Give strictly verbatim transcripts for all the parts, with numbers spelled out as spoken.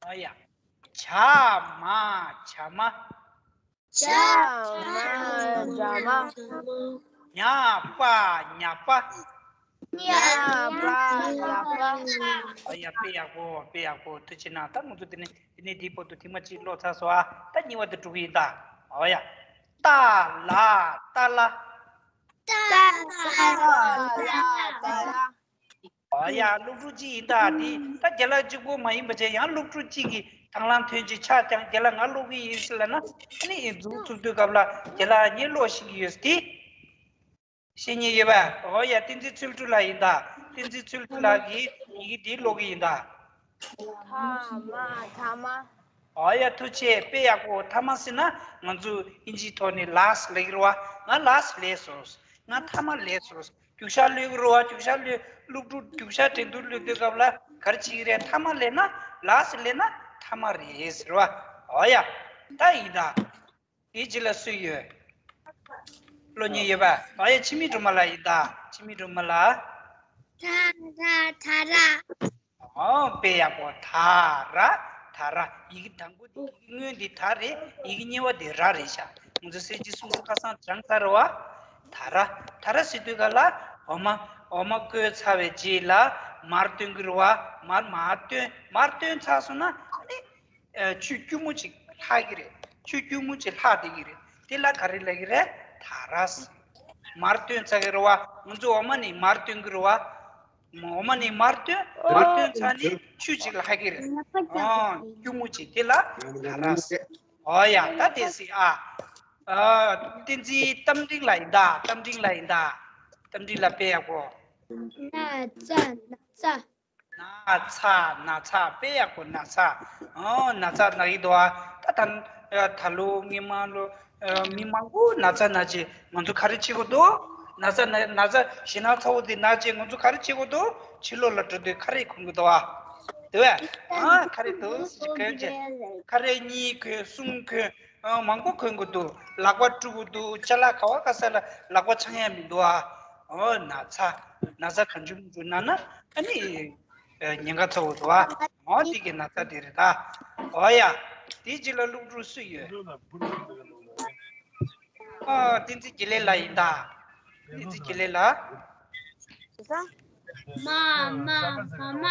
ཨ་ཡ། བྱ་མ་བྱ་མ། བྱ་མ་བྱ་མ། ཉ་པ་ཉ་པ། ཉ་པ་ཉ་པ། ཨ་ཡ། དཔེ་ཡག་པོ། དཔེ་ཡག་པོ། ཐུགས་རྗེ་གནང་། ད་ང་ཚོ་དེ་ནས་དེ་ནས་དེའི་བར་དུ་ཐེངས་མ་གཅིག་ཀློག་ཚར་སོང་ཨ། ད་གཉིས་པ་དེ་འགྲོ་གི་ཡིན་ད། ཨོ་ཡ། ཏ་ལ་ཏ་ལ། ཏ་ལ་ཏ་ལ། ཨོ་ཡ། སློབ་ཕྲུག་གཅིག་ཡིན་ད། དེ་ད་རྒན་ལགས་གཅིག་པོ་མ་ཡིན་པ་བྱས། ཡང་སློབ་ཕྲུག་གཅིག་གིས་དང་བླངས་ཐོན་ཅིག་ཆ་ཀྱང་རྒན་ལགས་ང་ཀློག་གི་ཡིན་ཟེར་ལབ་ན། ཨ་ནི་ཨེ་འཛུགས་ཐུབ་དུས་སྐབས་ལ་རྒན་ལགས་ངས་ཀློག་ཤེས་ཀྱི་ཡོད་ཟེར་དེ། ཤེས་ཉེན་ཡོད་པས། ཨོ་ཡ། བསྟན་འཛིན་ཚུལ་ཁྲིམས་ལགས་ཡིན་ད། བསྟན་འཛིན་ཚུལ་ཁྲིམས་ལགས་ཀྱིས་ཡི་གེ་འདི་ཀློག་གི་ཡིན་ད། ཐ་མ་ཐ་མ། ཨོ་ཡ། ཐུགས་རྗེ་ཆེ། དཔེ་ཡག་པོ། ཐ་མ་ཟེར་ན་ང་ཚོ་ཨིན་ཇིའི་ཐོག་ནས་last ལབ་ཀྱི་རེད་བ། ང་last ལབ་སོང་། ང་ཐ་མ་ལབ་སོང་། རྒྱུག་ཤར་གློད་ཀྱི་རེད་བ། རྒྱུག་ཤར་གློད། སློབ་ཕྲུག་རྒྱུག་ཤར་འགྲན་བསྡུར་གློད་དུས་སྐབས་ལ་ག་རེ་བྱེད་ཀྱི་རེད། ཐ་མ་ལབ་ན། last ལབ་ན་ཐ་མ་རེད་ཟེར་བ། ཨོ་ཡ། ད་ཡིན་ད། དེའི་རྗེས་ལ་སུ་ཡོད། ཀློག་མཁན་ཡོད་པས། ཨ་ཡ། འཆི་མེད་སྒྲོལ་མ་ལགས་ཡིན་ད། འཆི་མེད་སྒྲོལ་མ་ལགས། ད་ར་ད་ར། ཨོ། དཔེ་ཡག་པོ། ད་ར་ད་ར། ཡི་གེ་དང་པོ་འདི། ཡི་གེ་སྔོན་འདི་ད་རེད། ཡི་གེ་གཉིས་པ་འདི་ར་རེད་ཤག་ང་ཚོ་གསལ་བྱེད་སུམ་ཅུ་ཁ་སང་དྲངས་ཚར་རེད་བ། ད་ར་ད་ར་ཟེར་དུས་སྐབས་ལ་འོ་མ། འོ་མ་བསྐོལ་ཚར་བའི་རྗེས་ལ་མར་བཏོན་གྱི་རེད་བ། མར་མར་བཏོན། མར་བཏོན་ཚར་སོང་ན་ཨ་ནི། ཨ། ཆུ་སྐྱུར་མོ་ཅིག་ལྷག་གི་རེད། ཆུ་སྐྱུར་མོ་ཅིག་ལྷག་བསྡད་ཀྱི་རེད། དེ་ལ་ག་རེ་ལབ་ཀྱི་རེད། ད་ར་ཟེར། མར་བཏོན་ཚར་གྱི་རེད་བ། ང་ཚོ་འོ་མ་ནས་མར་བཏོན་གྱི་རེད་བ། འོ་མ་ནས་མར་བཏོན། མར་བཏོན་ཚར་ནས་ཆུ་ཅིག་ལྷག་གི་རེད། ཨ། སྐྱུར་མོ་ཅིག་དེ་ལ་ད་ར་ཟེར། ཨོ་ཡ། ད་དེ་ཟེར་ཨ། ཨ། བསྟན་འཛིན་རྟ་མགྲིན་ལགས་ཡིན་ད། རྟ་མགྲིན་ལགས་ཡིན་ད། རྟ་མགྲིན་ལགས་དཔེ་ཡག་པོ། ན་ཚ་ན་ཚ། ན་ཚ་ན་ཚ། དཔེ་ཡག་པོ། ན་ཚ། ཨོ། ན་ཚ་ན་གི་འདུག་ཨ། ད་ད་ད་ལོ་སྔོན་མ་ལོ། ཨ། མི་མང་པོ་ན་ཚ་ན་བྱས། ང་ཚོ་ག་རེ་བྱེད་དགོས་འདུག་ན་ཚ་ན། ན་ཚ་ཞེད་སྣང་ཚ་བོ་དེ་ན་བྱས། ང་ཚོ་ག་རེ་བྱེད་དགོས་འདུག་ཕྱི་ལོགས་ལ་འགྲོ་དུས་ཁ་རས་གོན་དགོས་འདུག་ཨ། དེ་བས། ཨ། ཁ་རས་དུ་གོན་བྱས། ཁ་རས་གཉིས་གོན། གསུམ་གོན། ཨ། མང་པོ་གོན་དགོས་འདུག་ལག་པ་བཀྲུ་དགོས་འདུག་ཅ་ལག་ག་བ་ག་ས་ལ་ལག་པ་འཆང་ཡ་མི་འདུག་ཨ། ཨོ། ན་ཚ། ན་ཚ་གང་བྱུང་མང་བྱུང་ན་ན། ཨ་ནི། ཨ། ཉེན་ཁ་ཚ་བོ་འདུག་ཨ། ཨོ། དེ་གི་ན་ཚ་དེ་རེད་ད། ཨོ་ཡ། དེའི་རྗེས་ལ་སློབ་ཕྲུག་སུ་ཡོད། ཨ། བསྟན་འཛིན་དགེ་ལེགས་ལགས་ཡིན་ད། བསྟན་འཛིན་དགེ་ལེགས་ལགས། མ་མ་མ་མ། མ་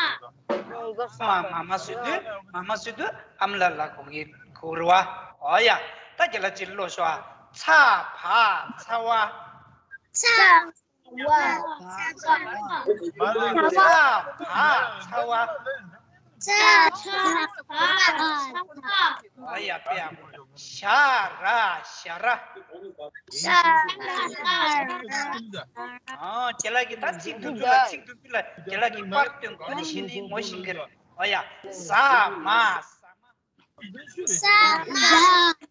མ་མ་ཟེར་དུས། མ་མ་ཟེར་དུས་ཨ་མ་ལགས་ལ་གོ་གི་གོ་རེད་བ། ཨོ་ཡ། ད་རྒན་ལགས་ཅིག་ཀློག་ཤོག་ཨ། ཚ་བ་ཚ་བ། ཚ་བ་ཚ་བ། ཚ་བ་ཚ་བ། ཚ་ཚ་བ་ཚ་བ། ཨ་ཡ། དཔེ་ཡག་པོ། ཞ་ར་ཞ་ར། ཞ་ར་ཞ་ར། ཨ། རྒན་ལགས་ཀྱིས་ད་ཚིག་དེ་ཚོ་ལ། ཚིག་དེ་ཚོ་ལ་རྒན་ལགས་ཀྱིས་པར་སྟོན་དགོས། ཨ་ནི་གཞི་ནས་ངོ་ཤེས་ཀྱི་རེད། ཨ་ཡ། ཟ་མ་ཟ་མ། ཟ་མ་ཟ་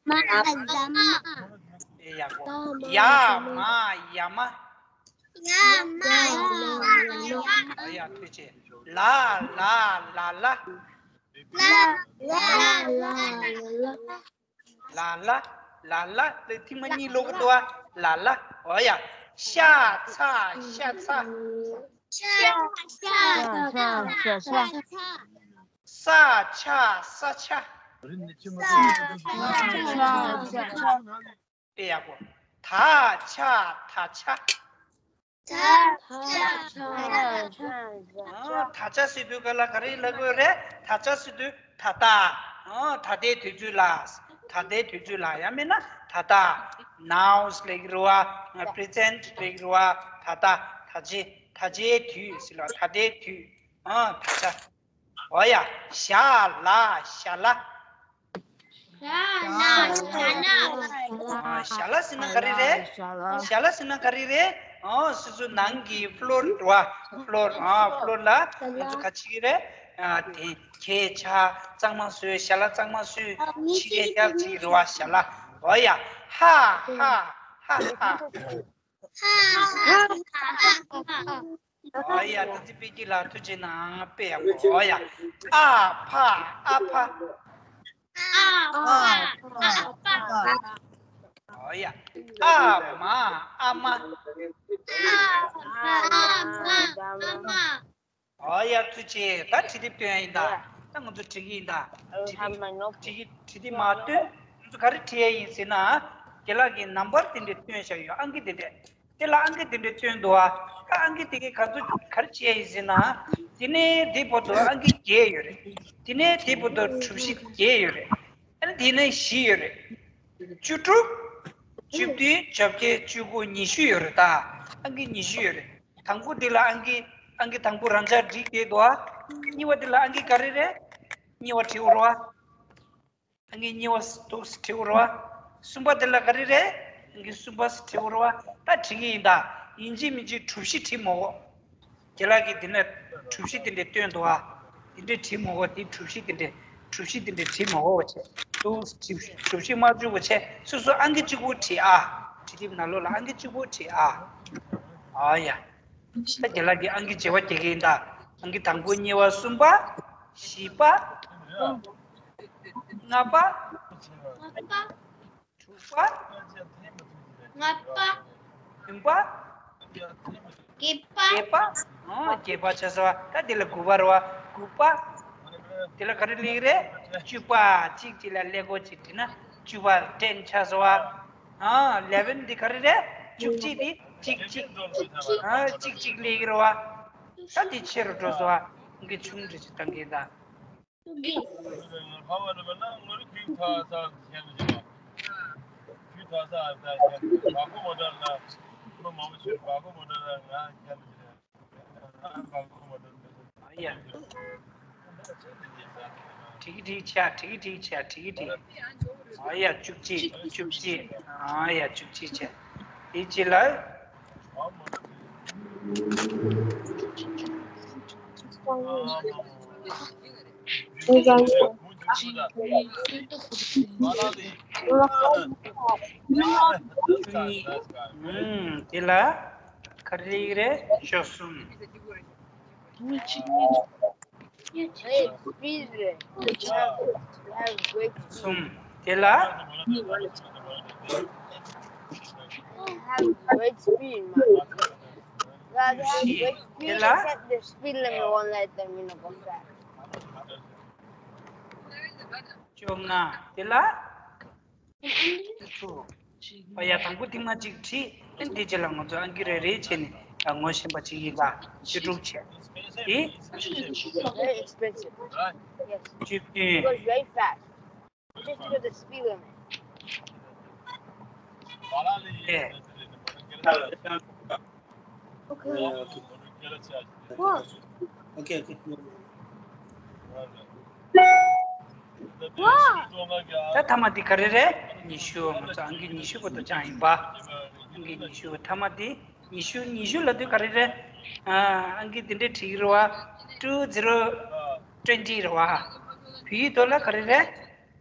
མ། ཨེ། ཡག་པོ། ཡ་མ་ཡ་མ། ཡ་མ་ཡ་མ། ཨ་ཡ། ཐུགས་རྗེ་ཆེ། ལ་ལ་ལ་ལ། ལ་ལ་ལ་ལ། ལ་ལ་ལ་ལ། ལ་ལ་ལ་ལ། ཐེངས་མ་གཉིས་ཀློག་གི་འདུག་ཨ། ལ་ལ། ཨོ་ཡ། ཤ་ཚ་ཤ་ཚ། ཤ་ཤ་ཤ་ཤ། ཤ་ཤ་ཤ་ཤ། ས་ཆ་ས་ཆ། ས་ཆ་ས་ཆ། དཔེ་ཡག་པོ། ད་ཆ་ད་ཆ། ད་ཆ་ད་ཆ། ཨ། ད་ཆ་ཟེར་དུས་ག་ལ་ག་རེ་ལབ་དགོས་རེད། ད་ཆ་ཟེར་དུས་ད་ལྟ། ཨ། ད་ལྟའི་དུས་ཚོད་ལ། ད་ལྟའི་དུས་ཚོད་ལ། ཡང་མིན་ན་ད་ལྟ། Nouns ལབ་ཀྱི་རེད་བ། Present ལབ་ཀྱི་རེད་བ། ད་ལྟ། ད་ཆ། ད་ཆའི་དུས་ཟེར་ལ། ད་ལྟའི་དུས། ཨ། ད་ཆ། ཨོ་ཡ། ཞ་ལ་ཞ་ལ། ཞ་ལ་ཞ་ལ། ཨ། ཞ་ལ་ཟེར་ན་ག་རེ་རེད། ཞ་ལ་ཞ་ལ་ཟེར་ན་ག་རེ་རེད། ཨོ། སོ་སོ་ནང་གི་floor རེད་བ། Floor། ཨ། Floor ལ་ང་ཚོ་ག་ཅིག་རེད། ཨ། དེ་གས་ཆ་གཙང་མ་བཟོས། ཞ་ལ་གཙང་མ་བཟོས། ཕྱི་རྒྱལ་རྒྱག་ཅིག་རེད་བ། ཞ་ལ། ཨོ་ཡ། ཧ་ཧ་ཧ་ཧ། ཨ་ཡ། བསྟན་འཛིན་དཔལ་སྐྱིད་ལགས་ཐུགས་རྗེ་གནང་། དཔེ་ཡག་པོ། ཨོ་ཡ། ཨ་ཕ་ཨ་ཕ། ཨ་ཕ་ཨ་ཕ། ཨོ་ཡ། ཨ་མ་ཨ་མ། ཨ་མ་ཨ་མ། ཨ་ཡ་ཐུགས་རྗེ་ཆེ། ད་བྲིས་དེབ་སྟོན་ཡ་ཡིན་ད། ད་ང་ཚོ་བྲིས་ཀྱི་ཡིན་ད། བྲིས་དེབ་བྲིས་ཀྱི་བྲིས་དེབ་མ་སྟོན། ང་ཚོ་ག་རེ་བྲིས་ཡ་ཡིན་ཟེར་ན། རྒན་ལགས་ཀྱིས་ནམ་བར་དེ་འདྲས་སྟོན་བཞག་ཡོད། ཨང་ཀི་དེ་འདྲས། དེ་ལ་ཨང་ཀི་དེ་འདྲས་བཏོན་འདུག་ཨ། ད་ཨང་ཀི་དེ་གའི་ག་ཚོད་ག་རེ་བྱས་ཡིན་ཟེར་ན། དེ་ནས་དེ་བར་དུ་ཨང་ཀི་བརྒྱད་ཡོད་རེད། དེ་ནས་དེ་བར་དུ་གྲུ་བཞི་བརྒྱད་ཡོད་རེད། ཨ་ནི་དེ་ནས་བཞི་ཡོད་རེད། བཅུ་དྲུག་བཅུ་བདུན། བརྒྱད་ཅུ། གྱ་དགུ། ཉི་ཤུ་ཡོད་རེད་ད། ཨང་ཀི་ཉི་ཤུ་ཡོད་རེད། དང་པོ་དེ་ལ་ཨང་ཀི་ཨང་ཀི་དང་པོ་རང་འཇགས་བྲིས་བསྡད་འདུག་ཨ། གཉིས་པ་དེ་ལ་ཨང་ཀི་ག་རེ་རེད། གཉིས་པ་བྲིས་འོ་རོ་ཨ། ཨང་ཀི་གཉིས་པ་འདུག་སེ་བྲིས་འོ་རོ་ཨ། གསུམ་པ་དེ་ལ་ག་རེ་རེད། ཨང་ཀི་གསུམ་པ་བྲིས་འོ་རོ་ཨ། ད་བྲིས་ཀྱི་ཡིན་ད། ཡིན་གཅིག་མིན་གཅིག་གྲུ་བཞི་བྲིས་མ་དགོས། རྒན་ལགས་ཀྱིས་འདི་ན་གྲུ་བཞི་དེ་འདྲས་བཏོན་འདུག་ཨ། དེ་འདྲས་བྲིས་མ་དགོས། དེ་གྲུ་བཞི་དེ་འདྲས་གྲུ་བཞི་དེ་འདྲས་བྲིས་མ་དགོས་བྱས། འདུག་སེ་བྲིས། གྲུ་བཞི་མ་བྲིས་པ་བྱས། སོ་སོ་ཨང་ཀི་གཅིག་པོ་བྲིས་ཨ། བྲིས་དེབ་ནང་ལོགས་ལ་ཨང་ཀི་གཅིག་པོ་བྲིས་ཨ། ཨ་ཡ། ད་རྒན་ལགས་ཀྱིས་ཨང་ཀི་བརྗེ་བ་རྒྱག་གི་ཡིན་ད། ཨང་ཀི་དང་པོ། གཉིས་པ། གསུམ་པ། བཞི་པ། ལྔ་པ། དྲུག་པ། ལྔ་པ། བདུན་པ། བརྒྱད་པ། བརྒྱད་པ། ཨོ། བརྒྱད་པ་ཆགས་སོང་བ། ད་དེ་ལ་དགུ་པ་རེད་བ། དགུ་པ། དེ་ལ་ག་རེ་སླེབས་རེད། བཅུ་པ། གཅིག་གཅིག་ལ་ཀླད་ཀོར་གཅིག་བྲིས་ན་བཅུ་པ་ཊེན་ཆགས་སོང་བ། ཨ། ཨི་ལེ་བན། འདི་ག་རེ་རེད། བཅུ་གཅིག། འདི་གཅིག་གཅིག་ཨ། གཅིག་གཅིག་སླེབས་ཀྱི་རེད་བ། ད་འདི་ཆེ་རུ་འགྲོ་སོང་བ། འདི་ཆུང་རུ་ཅིག་བཏང་གི་ཡིན་ད། ཨ་ཡ། བྲིས་ཀྱི་བྲིས་ཀྱི་ཆགས། བྲིས་ཀྱི་བྲིས་ཀྱི་ཆགས། བྲིས་ཀྱི་བྲིས་ཀྱི་ཆགས། ཨ་ཡ། བཅུ་གཅིག། བཅུ་གཅིག་ཨ་ཡ། བཅུ་གཅིག་ཆགས། དེ་གཅིག་ལ། ཨུམ། དེ་ལ་ག་རེ་རེད། ཤོག་གསུམ། གསུམ། དེ་ལ། བཞི། དེ་ལ། བཅོ་ལྔ། དེ་ལ། ཨ་ཡ། དང་པོ་ཐེངས་མ་གཅིག་བྲིས། ཨ་ནི་དེ་རྗེས་ལ་ང་ཚོ་ཨང་ཀི་རེ་རེ་བྱས་ནས་ངོ་ཤེས་པ་བྱེད་ཀྱི་ཡིན་ད། བཅུ་དྲུག་བྱས། དེ། Very expensive. Yes. བཅུ་བདུན། It goes very fast. Just because the speed limit. ཨེ། Okay. Wow. Okay, okay. ད་ཐ་མ་འདི་ག་རེ་རེད། ཉི་ཤུ། ང་ཚོ་ཨང་ཀི་ཉི་ཤུ་བར་དུ་སྦྱངས་ཡིན་པ། ཨང་ཀི་ཉི་ཤུ། ཐ་མ་འདི་ཉི་ཤུ། ཉི་ཤུ་ལབ་དུས་ག་རེ་རེད། ཨ། ཨང་ཀི་འདི་འདྲས་བྲིས་ཀྱི་རེད་བ། two zero twenty རེད་བ། བོད་ཡིག་ཐོག་ལ་ག་རེ་རེད།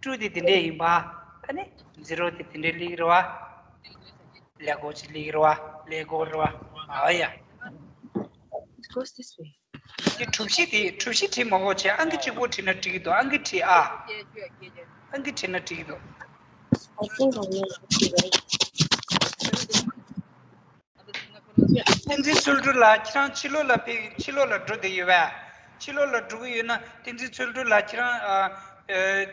two དེ་འདི་འདྲས་ཡིན་པ། ཨ་ནི་zero དེ་འདི་འདྲས་སླེབས་ཀྱི་རེད་བ། ཀླད་ཀོར་ཅིག་སླེབས་ཀྱི་རེད་བ། ཀླད་ཀོར་རེད་བ། ཨ་ཡ། It goes this way. དེ་གྲུ་བཞི་དེ། གྲུ་བཞི་བྲིས་མ་དགོས་བྱས། ཨང་ཀི་གཅིག་པོ་བྲིས་ན་འགྲིག་གི་འདུག་ཨང་ཀི་བྲིས་ཨ། ཨང་ཀི་བྲིས་ན་འགྲིག་གི་འདུག I think I know what to write. བསྟན་འཛིན་ཚུལ་ཁྲིམས་ལགས། ཁྱེད་རང་ཕྱི་ལོགས་ལ་ཕེབས། ཕྱི་ལོགས་ལ་འགྲོ་བསྡད་ཡོད་པས། ཕྱི་ལོགས་ལ་འགྲོ་གི་ཡོད་ན། བསྟན་འཛིན་ཚུལ་ཁྲིམས་ལགས། ཁྱེད་རང་ཨ། ཨ།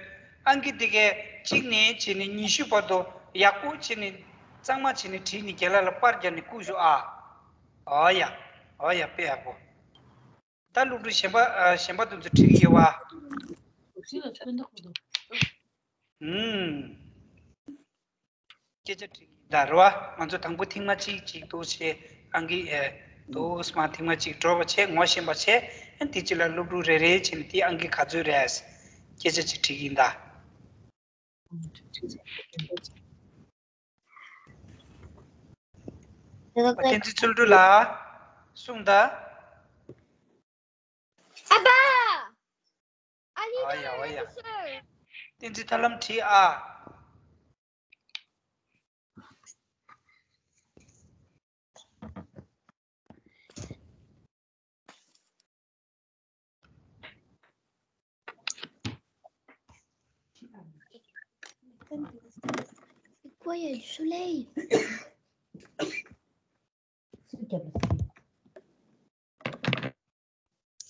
ཨང་ཀི་དེ་གའི་གཅིག་ནས་བྱས་ནས་ཉི་ཤུ་བར་དུ་ཡག་པོ་བྱས་ནས་གཙང་མ་བྱས་ནས་བྲིས་ནས་རྒན་ལགས་ལ་པར་རྒྱབ་ནས་བསྐུར་ཤོག་ཨ། ཨོ་ཡ། ཨོ་ཡ། དཔེ་ཡག་པོ། ད་སློབ་ཕྲུག་གཞན་པ། ཨ། གཞན་པ་དེ་ཚོ་བྲིས་ཀྱི་ཡོད་པ། ཨུམ། སྐད་ཆ་དྲིས་ད་རེད་བ། ང་ཚོ་དང་པོ་ཐེངས་མ་གཅིག་གཅིག་འདུག་སེ་ཨང་ཀི། ཨེ། འདུག་སེ་མ་ཐེངས་མ་གཅིག་འགྲོ་བ་བྱས། ངོ་ཤེས་པ་བྱས། ཨ། དེ་གཅིག་ལ་སློབ་ཕྲུག་རེ་རེ་བྱས་ནས་དེ་ཨང་ཀི་ག་ཚོད་རེད། སྐད་ཆ་ཅིག་དྲིས་ཀྱི་ཡིན་ད། བསྟན་འཛིན་ཚུལ་ཁྲིམས་ལགས། གསུངས་ད། ཨ་ཕ། ཨ་ལི། ཨ་ཡ། ཨ་ཡ། ད་རེད་ཤག་བསྟན་འཛིན་ཐར་ལམ་བྲིས་ཨ། Quiet, Soleil.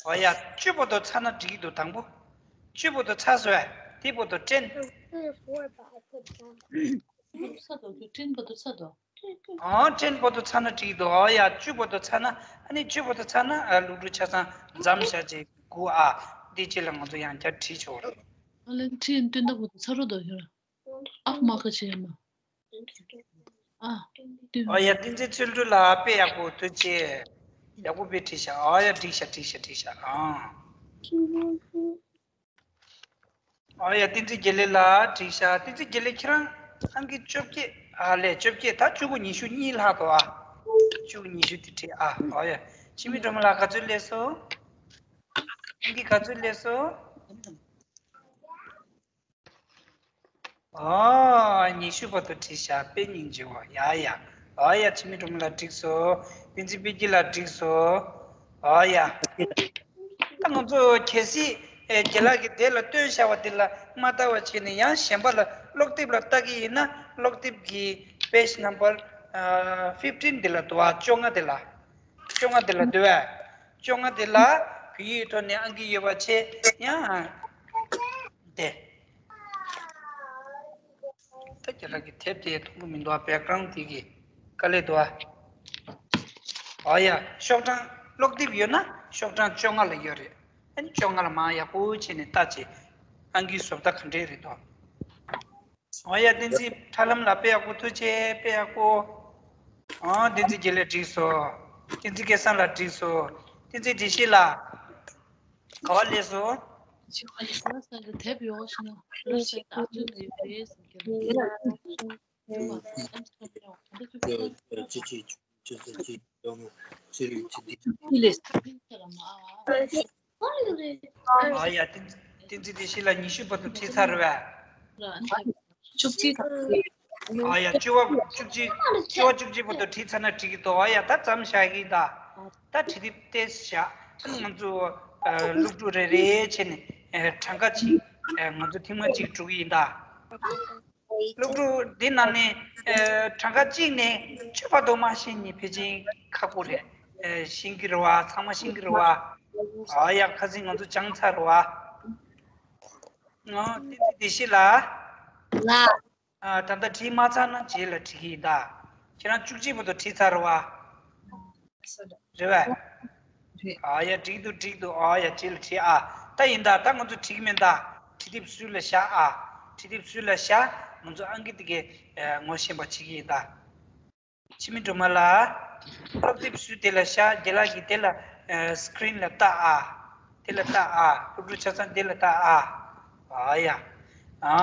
ཨོ་ཡ། བཅུ་བར་དུ་ཚར་ན་འགྲིག་གི་འདུག་དང་པོ། བཅུ་བར་དུ་ཚར་སོང་། དེ་བར་དུ་ཊེན། Before the I put down. བཅུ་བར་དུ་ཚར་འདུག་ཊེན་བར་དུ་ཚར་འདུག་ཨོ་ཊེན་བར་དུ་ཚར་ན་འགྲིག་གི་འདུག་ཨོ་ཡ། བཅུ་བར་དུ་ཚར་ན། ཨ་ནི་བཅུ་བར་དུ་ཚར་ན། ཨ། ལུག་འབྲུ་ཆ་ཚང་མཚམས་བཞག་བྱས་དགུ། ཨ། འདི་རྗེས་ལ་ང་ཚོ་ཡང་བསྐྱར་བྲིས་ཆོག་རེད། ཨ་ལེ་ཊེན་བདུན་ཟླ་བར་དུ་ཚར་རོ་འདུག་ཁྱོད་རང་། ཨ་མ་ཁ་ཆེ་མ། ཨ། བདུན། ཨོ་ཡ། བསྟན་འཛིན་ཚུལ་ཁྲིམས་ལགས། དཔེ་ཡག་པོ། ཐུགས་རྗེ་ཆེ། ཡག་པོ་དཔེ་བྲིས་ཤག་ཨོ་ཡ། འགྲིག་ཤག་འགྲིག་ཤག་འགྲིག་ཤག་ཨང་། ཨོ་ཡ། བསྟན་འཛིན་དགེ་ལེགས་ལགས། འགྲིག་ཤག་བསྟན་འཛིན་དགེ་ལེགས། ཁྱེད་རང་ཨང་ཀི་བཅོ་བརྒྱད། ཨ་ལས། བཅོ་བརྒྱད། ད་བཅུ་དགུ། ཉི་ཤུ་གཉིས་ལྷག་འདུག་ཨ། བཅུ་དགུ་ཉི་ཤུ་དེ་བྲིས་ཨ། ཨོ་ཡ། འཆི་མེད་སྒྲོལ་མ་ལགས། ག་ཚོད་སླེབས་སོང་། ཨང་ཀི་ག་ཚོད་སླེབས་སོང་། ཨོ། ཉི་ཤུ་བར་དུ་བྲིས་ཤག་དཔེ་སྙིང་རྗེ་བོ། ཡ་ཡ། ཨོ་ཡ། འཆི་མེད་སྒྲོལ་མ་ལགས་འགྲིག་སོང་། བསྟན་འཛིན་དཔལ་སྐྱིད་ལགས་འགྲིག་སོང་། ཨོ་ཡ། ད་ང་ཚོ་གལ་སྲིད་ཨེ་རྒན་ལགས་ཀྱིས་དེ་ལ་སྟོན་བཞག་པ་དེ་ལ་མ་ལྟ་བ་བྱས་ནས་ཡང་གཞན་པ་ལ་ཀློག་དེབ་ལ་ལྟ་གི་ཡིན་ན། ཀློག་དེབ་ཀྱི་page number fifteen དེ་ལ་འདུག་ཨ། བཅོ་ལྔ་དེ་ལ། བཅོ་ལྔ་དེ་ལ་འདུག་ཨ། བཅོ་ལྔ་དེ་ལ་བོད་ཡིག་ཐོག་ནས་ཨང་ཀི་ཡོད་པ་བྱས་ཡང་། དེ། ད་རྒན་ལགས་ཀྱིས་དེབ་དེ་མཐོང་གི་མི་འདུག་ཨ། བེག་གྷ་རའུན་དེ་གི་དཀའ་ལས་འདུག་ཨ། ཨོ་ཡ། ཤོག་གྲངས། ཀློག་དེབ་ཡོད་ན་ཤོག་གྲངས་བཅོ་ལྔ་ལ་ཡོད་རེད། ཨ་ནི་བཅོ་ལྔ་ལ་མར་ཡག་པོ་བྱས་ནས་ལྟ་བྱས། ཨང་ཀིའི་བཟོ་ལྟ་ག་འདྲས་རེད་དོ། ཨོ་ཡ། བསྟན་འཛིན་ཁྲ་ལམ་ལགས། དཔེ་ཡག་པོ། ཐུགས་རྗེ་ཆེ། དཔེ་ཡག་པོ། ཨ། བསྟན་འཛིན་དགེ་ལེགས་འགྲིག་སོང་། བསྟན་འཛིན་སྐལ་བཟང་ལགས་འགྲིག་སོང་། བསྟན་འཛིན་བདེ་སྐྱིད་ལགས། ག་པར་སླེབས་སོང་། ཅི་ཧ་ལས་ཟེར་ན་དེབ་ཡོད་ཤི་ན་ལོ་ཟེར་ཨ་ཅོ་ལ་ཡོད་རེད་ཟེར་གྱི་རེད། ཅི་ཅི་ཅི་ཅི་ཅི་ཅི་ཅི་ཅི་ཅི་ལས། ཨ་ཡ། བསྟན་བསྟན་འཛིན་བདེ་སྐྱིད་ལགས། ཉི་ཤུ་བར་དུ་བྲིས་ཚར་བས། བཅུ་གཅིག་དང་། ཨ་ཡ། བཅུ་པ་བཅུ་གཅིག་བཅུ་པ་བཅུ་གཅིག་བར་དུ་བྲིས་ཚར་ན་འགྲིག་གི་འདུག་ཨ་ཡ། ད་མཚམས་བཞག་གི་ཡིན་ད། ད་བྲིས་དེབ་ཏོག་ཙམ་བཞག་ང་ཚོ་ཨ་སློབ་ཕྲུག་རེ་རེ་བྱས་ནས་ཨ་གྲངས་ཀ་གཅིག་ཨ་ང་ཚོ་ཐེངས་མ་གཅིག་འགྲོ་གི་ཡིན་ད། སློབ་ཕྲུག་འདི་ནང་ནས་ཨ་གྲངས་ཀ་གཅིག་ནས་བཅུ་བར་དུ་མ་ཤེས་མཁན་ཕལ་ཆེར་ཁག་པོ་རེད། ཨ་ཤེས་ཀྱི་རེད་བ། ཚང་མ་ཤེས་ཀྱི་རེད་བ། ཨ་ཡ། ཁ་སང་ང་ཚོ་སྦྱངས་ཚར་རེད་བ། ཨ་བསྟན་འཛིན་བདེ་སྐྱིད་ལགས། ལགས། ཨ་ད་ལྟ་བྲིས་མ་ཚར་ན་རྗེས་ལ་བྲིས་ཀྱི་ཡིན་ད། ཁྱེད་རང་བཅུ་གཅིག་བར་དུ་བྲིས་ཚར་རེད་བ། རེད་བས། རེད། ཨ་ཡ། འགྲིག་འདུག་འགྲིག་འདུག་ཨ་ཡ། རྗེས་ལ་བྲིས་ཨ། ད་ཡིན་ད། ད་ང་ཚོ་བྲིས་ཀྱི་མིན་ད། བྲིས་དེབ་ཟུར་ལ་བཞག་ཨ། བྲིས་དེབ་ཟུར་ལ་བཞག་ང་ཚོ་ཨང་ཀི་དེ་གའི་ཨ་ངོ་ཤེས་པ་བྱེད་ཀྱི་ཡིན་ད། འཆི་མེད་སྒྲོལ་མ་ལགས། ཀློག་དེབ་ཟུར་དེ་ལ་བཞག་རྒན་ལགས་ཀྱིས་དེ་ལ་ཨ་སི་ཀི་རིན་ལ་ལྟ་ཨ། དེ་ལ་ལྟ་ཨ། སློབ་ཕྲུག་ཆ་ཚང་དེ་ལ་ལྟ་ཨ། ཨ་ཡ། ཨ།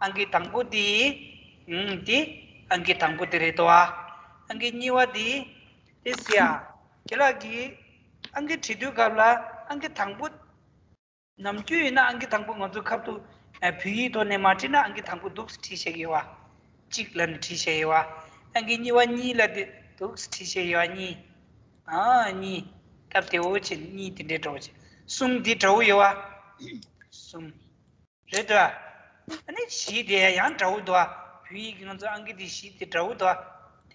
ཨང་ཀི་དང་པོ་དེ། ཨང་དེ། ཨང་ཀི་དང་པོ་དེ་རེད་དོ་ཨ། ཨང་ཀི་གཉིས་པ་དེ། དེ་ཟེར་ཡ། རྒན་ལགས་ཀྱིས་ཨང་ཀི་བྲིས་དུས་སྐབས་ལ་ཨང་ཀི་དང་པོ། ནམ་རྒྱུན་ཡིན་ན་ཨང་ཀི་དང་པོ་ང་ཚོ་ཁ་ཐུག་ཨ་བོད་ཡིག་ཐོག་ནས་མ་བྲིས་ན་ཨང་ཀི་དང་པོ་འདུག་སེ་བྲིས་བཞག་ཡོད་བ། གཅིག་ལབ་ནས་བྲིས་བཞག་ཡོད་བ། ཨང་ཀི་གཉིས་པ་གཉིས་ལབ་དུས་འདུག་སེ་བྲིས་བཞག་ཡོད་བ། གཉིས། ཨ་གཉིས། སྟབས་བདེ་བོ་བྱས་ནས་གཉིས་དེ་འདྲའི་འདྲ་བོ་བྱས། གསུམ་འདི་འདྲ་བོ་ཡོད་བ། གསུམ། རེད་དོ། ཨ་ནི་བཞི་དེ་ཡང་འདྲ་བོ་འདུག་བ། བོད་ཡིག་གི་ང་ཚོ་ཨང་ཀི་དེ་བཞི་དེ་འདྲ་བོ་འདུག་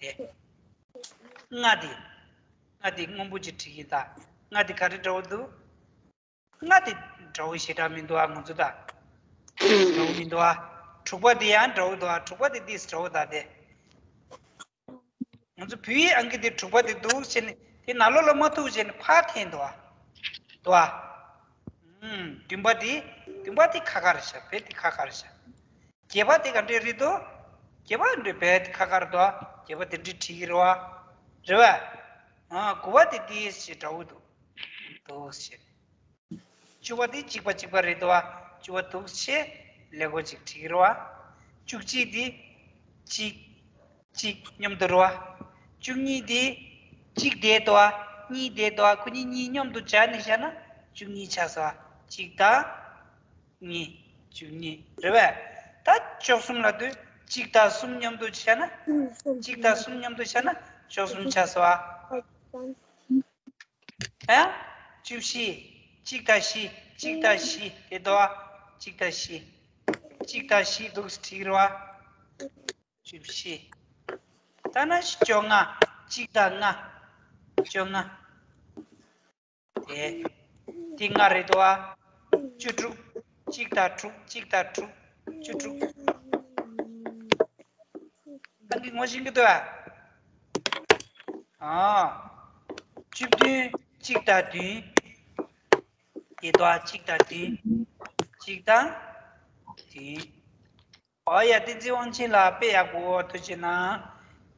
བ། དེ། ལྔ་དེ། ལྔ་དེ་སྔོན་པོ་ཅིག་བྲིས་ཀྱི་ད། ལྔ་དེ་ག་རེ་འདྲ་བོ་འདུག་ལྔ་དེ་འདྲ་བོ་ཞེ་དྲག་མི་འདུག་ཨ། ང་ཚོ་ད་འདྲ་བོ་མི་འདུག་ཨ། དྲུག་པ་དེ་ཡང་འདྲ་བོ་འདུག་ཨ། དྲུག་པ་དེ་ཏིས་འདྲ་བོ་ད་དེ། ང་ཚོ་བོད་ཡིག་ཨང་ཀི་དེ་དྲུག་པ་དེ་འདུག་ཟེར་ནས་དེ་ནང་ལོགས་ལ་མ་ཐུག་ཟེར་ནས་ཕར་འཐེན་འདུག་ཨ། འདུག་ཨ། ཨུམ། བདུན་པ་དེ། བདུན་པ་དེ་ཁ་ཁ་རེད་ཤག་བེ་དེ་ཁ་ཁ་རེད་ཤག་བརྒྱད་པ་དེ་ག་འདྲས་རེད་དོ། བརྒྱད་པ་འདྲས་བེ་དེ་ཁ་ཁ་རེད་དོ། བརྒྱད་པ་དེ་འདྲས་བྲིས་ཀྱི་རེད་བ། རེད་བ། ཨ། དགུ་པ་དེ་ཏིས་ཞེ་དྲག་འདུག་འདུག་ཟེར། བཅུ་པ་དེ་གཅིག་པ་གཅིག་པ་རེད་དོ། བཅུ་པ་འདུག་ཟེར་ལས་འགོ་ཅིག་བྲིས་རོ། བཅུ་གཅིག་དེ་གཅིག་གཅིག་མཉམ་དུ་རོ། བཅུ་གཉིས་དེ་གཅིག་བསྡད་དོ། གཉིས་བསྡད་དོ། ཁོ་གཉིས་གཉིས་མཉམ་དུ་སྦྱར་ནས་བཞག་ན་བཅུ་གཉིས་ཆགས་སོ། གཅིག་དང་གཉིས། བཅུ་གཉིས་རེད་བས། ད་བཅུ་གསུམ་ལབ་དུས་གཅིག་དང་གསུམ་མཉམ་དུ་བཞག་ན། གཅིག་དང་གསུམ་མཉམ་དུ་བཞག་ན་བཅུ་གསུམ་ཆགས་སོ། ཨ། བཅུ་བཞི། གཅིག་དང་བཞི། གཅིག་དང་བཞི་དེ་དོ། གཅིག་དང་བཞི། གཅིག་དང་བཞི་འདུག་སེ་བྲིས་རོ། བཅུ་བཞི། ད་ན་བཅོ་ལྔ། གཅིག་དང་ལྔ། བཅོ་ལྔ། དེ། དེ་ལྔ་རེད་དོ། བཅུ་དྲུག་གཅིག་དང་དྲུག་གཅིག་དང་དྲུག་བཅུ་དྲུག་ཨང་ཀི་ངོ་ཤེས་ཀྱི་འདུག་ཨ། ཨ། བཅུ་བདུན་གཅིག་དང་བདུན། ཡེ་དོ་གཅིག་དང་བདུན། གཅིག་དང་བདུན། ཨོ་ཡ། བསྟན་འཛིན་དབང་ཆེན་ལགས་དཔེ་ཡག་པོ་ཐུགས་རྗེ་གནང་།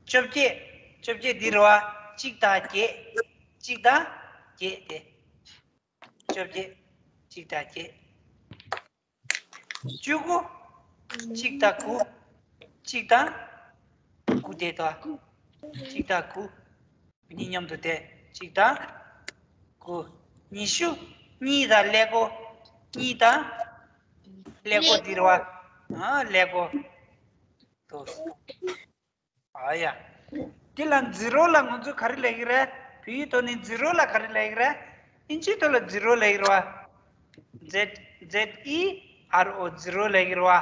བཅོ་བརྒྱད། བཅོ་བརྒྱད་འདི་རེད་བ། གཅིག་དང་བརྒྱད། གཅིག་དང་བརྒྱད་དེ། བཅོ་བརྒྱད། གཅིག་དང་བརྒྱད། བཅུ་དགུ། གཅིག་དང་དགུ། གཅིག་དང་དགུ་དེ་དང་། གཅིག་དང་དགུ། གཉིས་མཉམ་དུ་དེ་གཅིག་དང་དགུ། ཉི་ཤུ། གཉིས་དང་ཀླད་ཀོར། གཉིས་དང་ཀླད་ཀོར་འདི་རེད་བ། ཨ། ཀླད་ཀོར། དོ། ཨ་ཡ། འདི་ལ་ཛི་རོ་ལ་ང་ཚོས་ག་རེ་ལབ་ཀྱི་རེད། བོད་ཡིག་ཐོག་ནས་ཛི་རོ་ལ་ག་རེ་ལབ་ཀྱི་རེད། ཨིན་ཇིའི་ཐོག་ལ་ཛི་རོ་ལབ་ཀྱི་རེད་བ། Z Z E R O ཛི་རོ་ལབ་ཀྱི་རེད་བ། བོད་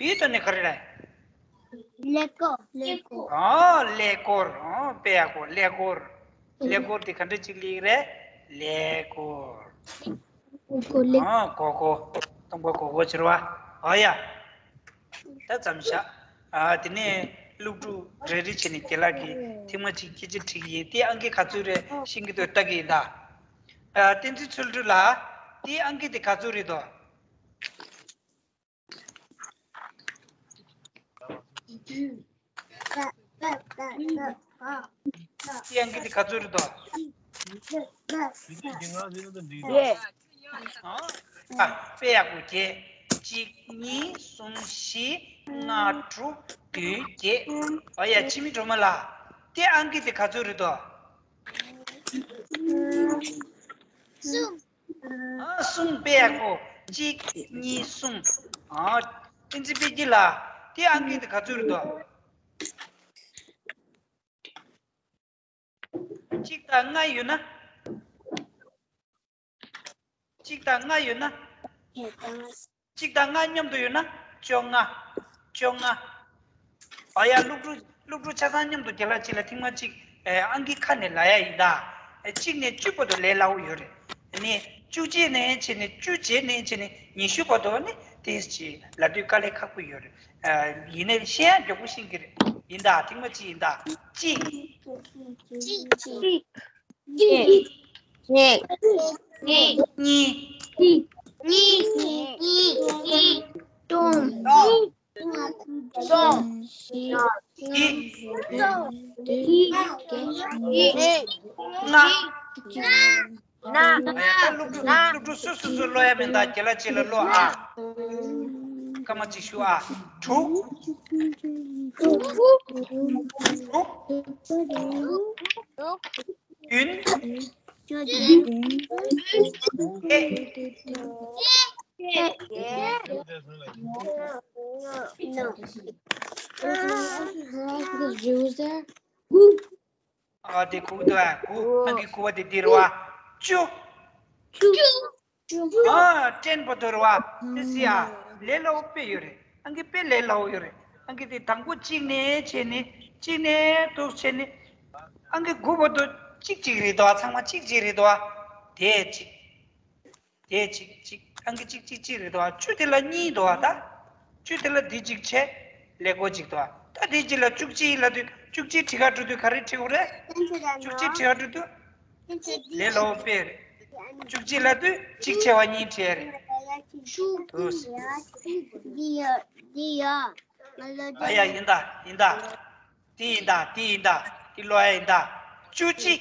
ཡིག་ཐོག་ནས་ག་རེ་ལབ། ཀླད་ཀོར། ཀླད་ཀོར། ཨོ། ཀླད་ཀོར། ཨོ། དཔེ་ཡག་པོ། ཀླད་ཀོར། ཀླད་ཀོར་དེ་ག་འདྲ་ཅིག་ལབ་ཀྱི་རེད། ཀླད་ཀོར། ཀོར་ཀོར་ཀླད། ཨོ། ཀོར་ཀོར། སྟོང་པ་ཀོར་ཀོར་བྱེད་རེད་བ། ཨོ་ཡ། ད་མཚམས་བཞག་ཨ། དེ་ནས་སློབ་ཕྲུག་རེ་རེ་བྱས་ནས་རྒན་ལགས་ཀྱིས་ཐེངས་མ་གཅིག་སྐད་ཆ་དྲིས་ཀྱི་ཡིན། དེ་ཨང་ཀི་ག་ཚོད་རེད་ཤེས་ཀྱི་འདུག་ལྟ་གི་ཡིན་ད། ཨ། བསྟན་འཛིན་ཚུལ་ཁྲིམས་ལགས། དེ་ཨང་ཀི་དེ་ག་ཚོད་རེད་དོ། དེ་ཨང་ཀི་དེ་ག་ཚོད་རེད་དོ། ཡེ། ཨ། དཔེ་ཡག་པོ་བྱས། གཅིག་གཉིས། གསུམ། བཞི། ལྔ། དྲུག་བདུན། བརྒྱད། ཨ་ཡ། འཆི་མེད་སྒྲོལ་མ་ལགས། དེ་ཨང་ཀི་དེ་ག་ཚོད་རེད་དོ། གསུམ། ཨ། གསུམ། དཔེ་ཡག་པོ། གཅིག་གཉིས། གསུམ། ཨ། བསྟན་འཛིན་དཔལ་སྐྱིད་ལགས། དེ་ཨང་ཀི་དེ་ག་ཚོད་རེད་དོ། གཅིག་དང་ལྔ་ཡོད་ན། གཅིག་དང་ལྔ་ཡོད་ན། གཅིག་དང་ལྔ་མཉམ་དུ་ཡོད་ན་བཅོ་ལྔ། བཅོ་ལྔ། ཨ་ཡ། སློབ་ཕྲུག་སློབ་ཕྲུག་ཆ་ཚང་མཉམ་དུ་རྒན་ལགས་གཅིག་ལ་ཐེངས་མ་གཅིག་ཨེ། ཨང་ཀི་ཁ་ནས་ལབ་ཡ་ཡིན་ད། ཨེ། གཅིག་ནས་བཅུ་བར་དུ་ལས་སླ་བོ་ཡོད་རེད། ཨ་ནི་བཅུ་གཅིག་ནས་བྱས་ནས། བཅུ་གཅིག་ནས་བྱས་ནས་ཉི་ཤུ་བར་དུ་ནི་དེ་ཅིག་ལབ་དུས་དཀའ་ལས་ཁག་པོ་ཡོད་རེད། ཨ། ཡིན་ནའི་ཤེས་ཡ་མགྱོགས་པོ་ཤེས་ཀྱི་རེད། ཡིན་ད། ཐེངས་མ་གཅིག་ཡིན་ད། གཅིག་གཅིག་གཅིག་གཅིག་གཉིས། གཉིས། གཉིས། གཉིས། སྟོང་། སྟོང་། བཞི། བཞི། བཞི། ལྔ། ལྔ། ད་སློབ་ཕྲུག་སློབ་ཕྲུག་སོ་སོ་སོ་ཀློག་ཡ་མིན་ད། རྒན་ལགས་གཅིག་ལ་ཀློག་ཨ། སྐར་མ་གཅིག་ཞུ་ཨ། དྲུག་དྲུག་བདུན། བརྒྱད། དགུ། ཨ། དེ་དགུ་འདུག་ཨ། དགུ། ཨང་ཀི་དགུ་པ་དེ་འདི་རེད་བ། བཅུ། བཅུ། ཨ། ཏྲེན་པོ་དོ་རེད་བ། དེ་སི་ཨ། ལས་སླ་བོ་དཔེ་ཡོད་རེད། ཨང་ཀི་དཔེ་ལས་སླ་བོ་ཡོད་རེད། ཨང་ཀི་དེ་དང་པོ་གཅིག་ནས་བྱས་ནས། གཅིག་ནས་འདུག་བྱས་ནས། ཨང་ཀི་དགུ་བར་དུ་གཅིག་གཅིག་རེད་དོ། ཚང་མ་གཅིག་གཅིག་རེད་དོ། དེ་གཅིག་དེ་གཅིག་གཅིག་ཨང་ཀི་གཅིག་གཅིག་གཅིག་རེད་དོ། བཅུ་དེ་ལ་གཉིས་འདུག་བ་ད། བཅུ་དེ་ལ་འདི་གཅིག་བྱས། ཀླད་ཀོར་གཅིག་འདུག་བ། ད་འདི་གཅིག་ལ་བཅུ་གཅིག་ལབ་དུས། བཅུ་གཅིག་བྲིས་ཁ་འགྲོ་དུས་ག་རེ་བྲིས་དགོས་རེད། བཅུ་གཅིག་བྲིས་ཁ་འགྲོ་དུས། ལས་སླ་བོ་དཔེ་རེད། བཅུ་གཅིག་ལབ་དུས་གཅིག་བྱས་པ་གཉིས་བྲིས་རེད། འདུག་སེ། ཨ་ཡ། ཡིན་ད། ཡིན་ད། དེ་ཡིན་ད། དེ་ཡིན་ད། དེ་ཀློག་ཡ་ཡིན་ད། བཅུ་གཅིག་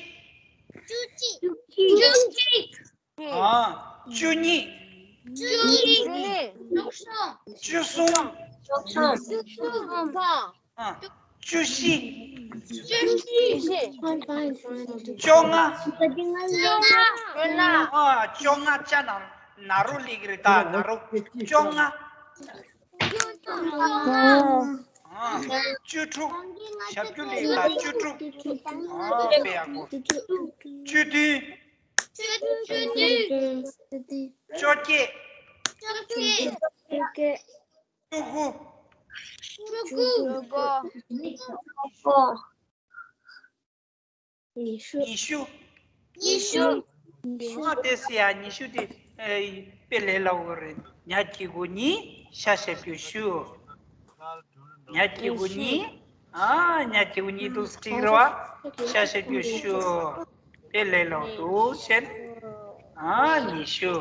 བཅུ་གཅིག་བཅུ་གཅིག་ཨ། བཅུ་གཉིས། བཅུ་གཉིས། བཅུ་གསུམ། བཅུ་གསུམ། ཨ། བཅུ་བཞི། བཅུ་བཞི། བཅོ་ལྔ། བཅོ་ལྔ། ཨ། བཅོ་ལྔ་ཅ་ན་ན་རོ་ལབ་ཀྱི་རེད་ད། ན་རོ། བཅོ་ལྔ། ཨ། བཅུ་དྲུག་ཞབས་ཀྱུ་ལབ་ཀྱི་རེད་ད། བཅུ་དྲུག་ཨ། དཔེ་ཡག་པོ། བཅུ་བདུན། བཅུ་བདུན། བཅོ་བརྒྱད། བཅོ་བརྒྱད། བཅུ་དགུ། བཅུ་དགུ། ཉི་ཤུ། ཉི་ཤུ། ཉི་ཤུ། ཨ་དེ་སི་ཡ་ཉི་ཤུ་དེ་ཨེ་དཔེ་ལས་སླ་བོ་རེད། ཉ་གི་གུ་ཉི། ཤ་ཞབས་ཀྱུ་ཤུ། ཉ་གི་གུ་ཉི། ཨ་ཉ་གི་གུ་ཉི་འདུག་སེ་བྲིས་རེད་བ། ཤ་ཞབས་ཀྱུ་ཤུ། དཔེ་ལས་སླ་བོ་འདུག་ཟེར། ཨ་ཉི་ཤུ་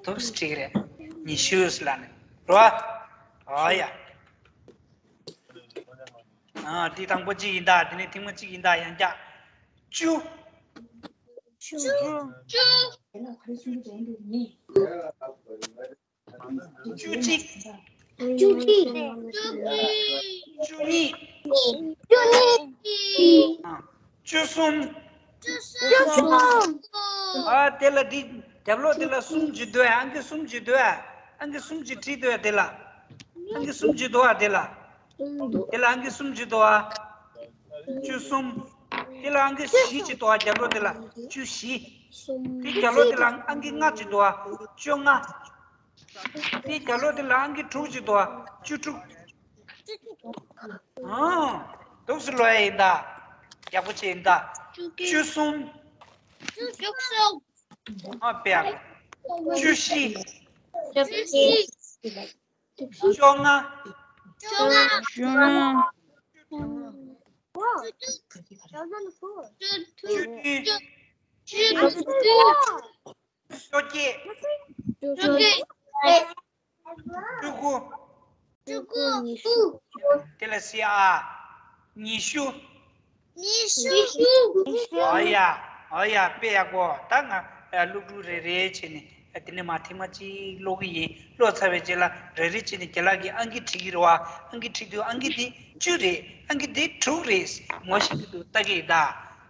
འདུག་སེ་བྲིས་རེད། ཉི་ཤུ་ཟེར་ལབ་ནས་རེད་བ། ཨ་ཡ། ཨ་འདི་དང་པོ་གཅིག་ཡིན་ད། འདི་ནི་ཐེངས་མ་གཅིག་ཡིན་ད། ཡང་བསྐྱར། བཅུ། བཅུ། བཅུ། བཅུ་གཅིག་བཅུ་གཅིག་བཅུ་གཉིས། བཅུ་གཉིས། ཨ། བཅུ་གསུམ། བཅུ་གསུམ། ཨ་དེ་ལ་འདི་རྒྱབ་ལོགས་དེ་ལ་གསུམ་གྱི་འདུག་ཨང་ཀི་གསུམ་གྱི་འདུག་ཨང་ཀི་གསུམ་གྱི་བྲིས་འདུག་དེ་ལ། ཨང་ཀི་གསུམ་གྱི་འདུག་ཨ་དེ་ལ། དེ་ལ་ཨང་ཀི་གསུམ་གྱི་འདུག་ཨ། བཅུ་གསུམ། དེ་ལ་ཨང་ཀི་བཞི་གྱི་འདུག་ཨ། རྒྱབ་ལོགས་དེ་ལ་བཅུ་བཞི། དེ་རྒྱབ་ལོགས་དེ་ལ་ཨང་ཀི་ལྔ་གྱི་འདུག་ཨ། བཅོ་ལྔ། དེ་རྒྱབ་ལོགས་དེ་ལ་ཨང་ཀི་དྲུག་ཅིག་འདུག་ཨ། བཅུ་དྲུག་ཨང་། འདུག་སེ་ཀློག་ཡ་ཡིན་ད། ཡག་པོ་བྱས་ཡིན་ད། བཅུ་གསུམ། བཅུ་གསུམ། ཨ་དཔེ་ཡག་པོ། བཅུ་བཞི། བཅུ་བཞི། བཅོ་ལྔ། བཅོ་ལྔ། བཅུ་དྲུག་བཅུ་བདུན། བཅུ་བདུན། བཅོ་བརྒྱད། བཅོ་བརྒྱད། བཅུ་དགུ། བཅུ་དགུ། དེ་ལ་སི་ཨ། ཉི་ཤུ། ཉི་ཤུ། ཨོ་ཡ། ཨོ་ཡ། དཔེ་ཡག་པོ། ད་ང་སློབ་ཕྲུག་རེ་རེ་བྱས་ནས་དེ་ནས་མར་ཐེངས་མ་གཅིག་ཀློག་གི་ཡིན། ཀློག་ཚར་བའི་རྗེས་ལ་རེ་རེ་བྱས་ནས་རྒན་ལགས་ཀྱིས་ཨང་ཀི་བྲིས་ཀྱི་རེད་བ། ཨང་ཀི་བྲིས་དུས་ཨང་ཀི་འདི་བཅུ་རེད། ཨང་ཀི་འདི་དྲུག་རེད། ངོ་ཤེས་ཀྱི་འདུག་ལྟ་གི་ཡིན་ད།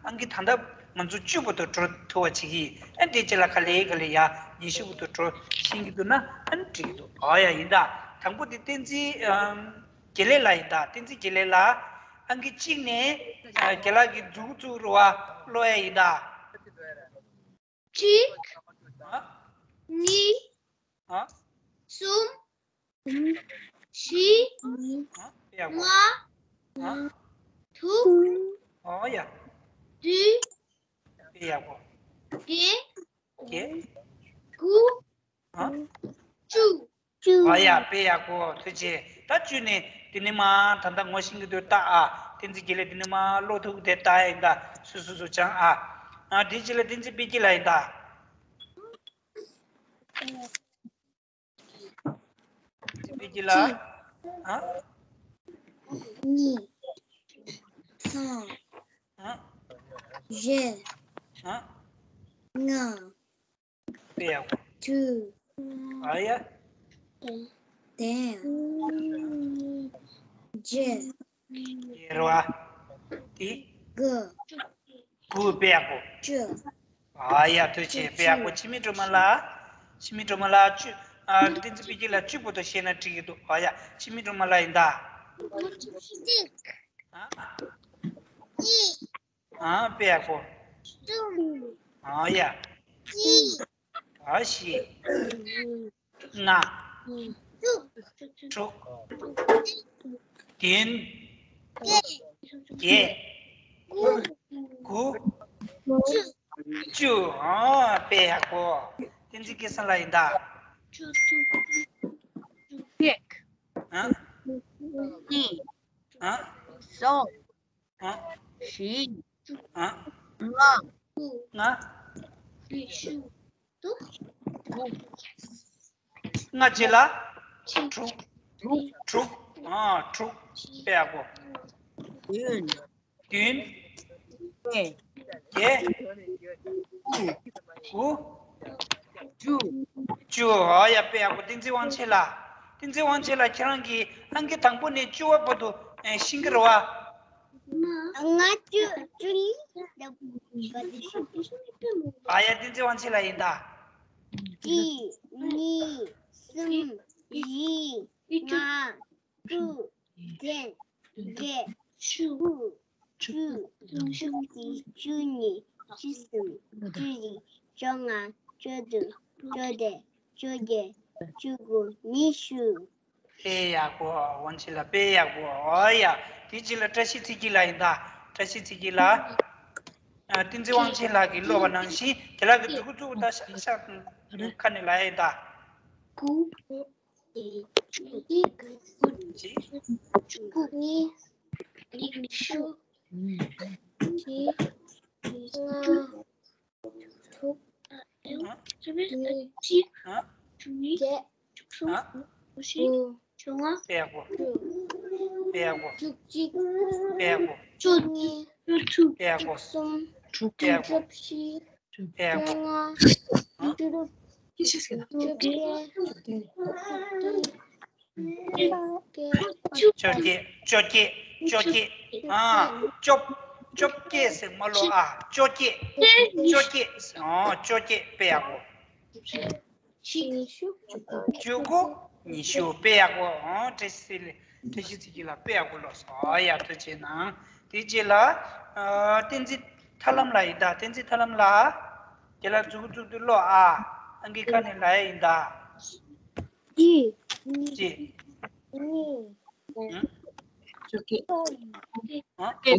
ཨང་ཀི་ད་ལྟ་ང་ཚོ་བཅུ་བར་དུ་འགྲོ་ཐུབ་པ་བྱེད་ཀྱི་ཡིན། ཨ་འདིའི་རྗེས་ལ་ག་ལེ་ག་ལེ་ཡ་ཉི་ཤུ་བར་དུ་འགྲོ་ཤེས་ཀྱི་འདུག་ན་ཨ་ནི་འགྲིག་གི་འདུག་ཨོ་ཡ་ཡིན་ད། དང་པོ་དེ་བསྟན་འཛིན་ཨམ། དགེ་ལེགས་ལགས་ཡིན་ད། བསྟན་འཛིན་དགེ་ལེགས་ལགས། ཨང་ཀི་གཅིག་ནས་ཨ་རྒན་ལགས་ཀྱིས་མཛུབ་གུ་བཙུགས་རོགས་ཨ། ཀློག་ཡ་ཡིན་ད། གཅིག་ཨ། གཉིས། ཨ། གསུམ། བཞི། ཨ། དཔེ་ཡག་པོ། ལྔ། ཨ། དྲུག་ཨོ་ཡ། བདུན། དཔེ་ཡག་པོ། བརྒྱད། བརྒྱད། དགུ། ཨ། བཅུ། བཅུ། ཨ་ཡ། དཔེ་ཡག་པོ། ཐུགས་རྗེ་ཆེ། ད་བཅུ་ནས་དེ་ནས་མར་ད་ལྟ་ངོ་ཤེས་ཀྱི་འདུག་ལྟ་ཨ། བསྟན་འཛིན་དགེ་ལེགས་དེ་ནས་མར་ཀློག་ཐུབ་ཀྱི་དེ་ལྟ་ཡིན་ད། སོ་སོ་སོ་སྦྱང་ཨ། ཨ་དེའི་རྗེས་ལ་བསྟན་འཛིན་དཔལ་སྐྱིད་ལགས་ཡིན་ད། བསྟན་འཛིན་དཔལ་སྐྱིད་ལགས། ཨ། གཉིས། གསུམ། ཨ། བཞི། ཨ། ལྔ། དཔེ་ཡག་པོ། དྲུག་ཨ་ཡ། བདུན། བརྒྱད། རེད་བ། དེ། དགུ་དགུ། དཔེ་ཡག་པོ། བཅུ། ཨ་ཡ། ཐུགས་རྗེ་ཆེ། དཔེ་ཡག་པོ། འཆི་མེད་སྒྲོལ་མ་ལགས། འཆི་མེད་སྒྲོལ་མ་ལགས་བཅུ། ཨ། བསྟན་འཛིན་དཔལ་སྐྱིད་ལགས་བཅུ་བར་དུ་ཤེས་ན་འགྲིག་གི་འདུག་ཨ་ཡ། འཆི་མེད་སྒྲོལ་མ་ལགས་ཡིན་ད། གཅིག་ཨ། གཉིས། ཨ། དཔེ་ཡག་པོ། གསུམ། ཨ་ཡ། གཉིས། ཨ་བཞི། ལྔ། དྲུག་དྲུག་དྲུག་བདུན། བརྒྱད། དགུ། བཅུ། ཨ། དཔེ་ཡག་པོ། བསྟན་འཛིན་སྐལ་བཟང་ལགས་ཡིན་ད། གཅིག་ཨ། གཉིས། ཨ། གསུམ། ཨ། བཞི། ཨ། ལྔ། ལྔ། དགུ། ལྔ་བྱས་ལ། དྲུག་དྲུག་ཨ། དྲུག་དཔེ་ཡག་པོ། བདུན། བདུན། བརྒྱད། བརྒྱད། དགུ། དགུ། བཅུ། བཅུ། ཨ་ཡ། དཔེ་ཡག་པོ། བསྟན་འཛིན་དབང་ཆེན་ལགས། བསྟན་འཛིན་དབང་ཆེན་ལགས། ཁྱེད་རང་གིས་ཨང་ཀི་དང་པོ་ནས་བཅུ་བ་བར་དུ་ཤེས་ཀྱི་རེད་བ། ང་བཅུ་བཅུ་གཉིས། ཨ་ཡ། བསྟན་འཛིན་དབང་ཆེན་ལགས་ཡིན་ད། གཅིག་གཉིས། གསུམ། བཞི། ལྔ། དྲུག་བདུན། བརྒྱད། དགུ། བཅུ། བཅུ་གཅིག་བཅུ་གཉིས། བཅུ་གསུམ། བཅུ་བཞི། བཅོ་ལྔ། བཅུ་དྲུག་བཅོ་བརྒྱད། བཅོ་བརྒྱད། བཅུ་དགུ། ཉི་ཤུ། དཔེ་ཡག་པོ། དབང་ཆེན་ལགས། དཔེ་ཡག་པོ། ཨོ་ཡ། དེའི་རྗེས་ལ་བཀྲ་ཤིས་ཚེ་སྐྱིད་ལགས་ཡིན་ད། བཀྲ་ཤིས་ཚེ་སྐྱིད་ལགས། ཨ། བསྟན་འཛིན་དབང་ཆེན་ལགས་ཀྱིས་ཀློག་པ་ནང་བཞིན་དེ་ལ་གི་མཛུ་གུ་བཙུགས། ད་ཤ་ཤ་ཁ་ནས་ལབ་ཡ་ཡིན་ད། དགུ། གཅིག་དགུ་གཉིས། ཉི་ཤུ། བཞི། ལྔ། དྲུག་ཨ། ཨེ། ཨ། གཅིག་ཨ། བཅུ་གཉིས། བཅུ་གསུམ། ཨ། བཅུ་བཞི། དགུ། བཅོ་ལྔ། དཔེ་ཡག་པོ། དཔེ་ཡག་པོ། བཅུ་གཅིག་དཔེ་ཡག་པོ། བཅུ་གཉིས། བཅུ་དྲུག་དཔེ་ཡག་པོ། བཅུ་གསུམ། དྲུག་དཔེ་ཡག་པོ། བཅུ་བཞི། དཔེ་ཡག་པོ། བཅོ་ལྔ། ཨ། བཅུ་དྲུག་བཅོ་བརྒྱད། བཅོ་བརྒྱད། བཅོ་བརྒྱད། བཅོ་བརྒྱད། བཅོ་བརྒྱད། ཨ། བཅོ། བཅོ་བརྒྱད་ཟེར་མ་ལོ། ཨ། བཅོ་བརྒྱད། བཅོ་བརྒྱད། ཨ། བཅོ་བརྒྱད། དཔེ་ཡག་པོ། བཅུ་དགུ། ཉི་ཤུ། དཔེ་ཡག་པོ། ཨོ། བཀྲ་ཤིས་ཚེ་རིང་། བཀྲ་ཤིས་ཚེ་རིང་ལགས། དཔེ་ཡག་པོ་ཀློག་སོང་། ཨོ་ཡ། ཐུགས་རྗེ་གནང་། དེ་རྗེས་ལ། ཨ། བསྟན་འཛིན་ཐར་ལམ་ལགས་ཡིན་ད། བསྟན་འཛིན་ཐར་ལམ་ལགས། དེ་ལ་མཛུ་གུ་བཙུགས་དུས་ཀློག་ཨ། ཨང་ཀི་ཁ་ནས་ལབ་ཡ་ཡིན་ད། གཅིག་གཅིག་གཉིས། ཨང་། བཅོ་བརྒྱད། ཨང་།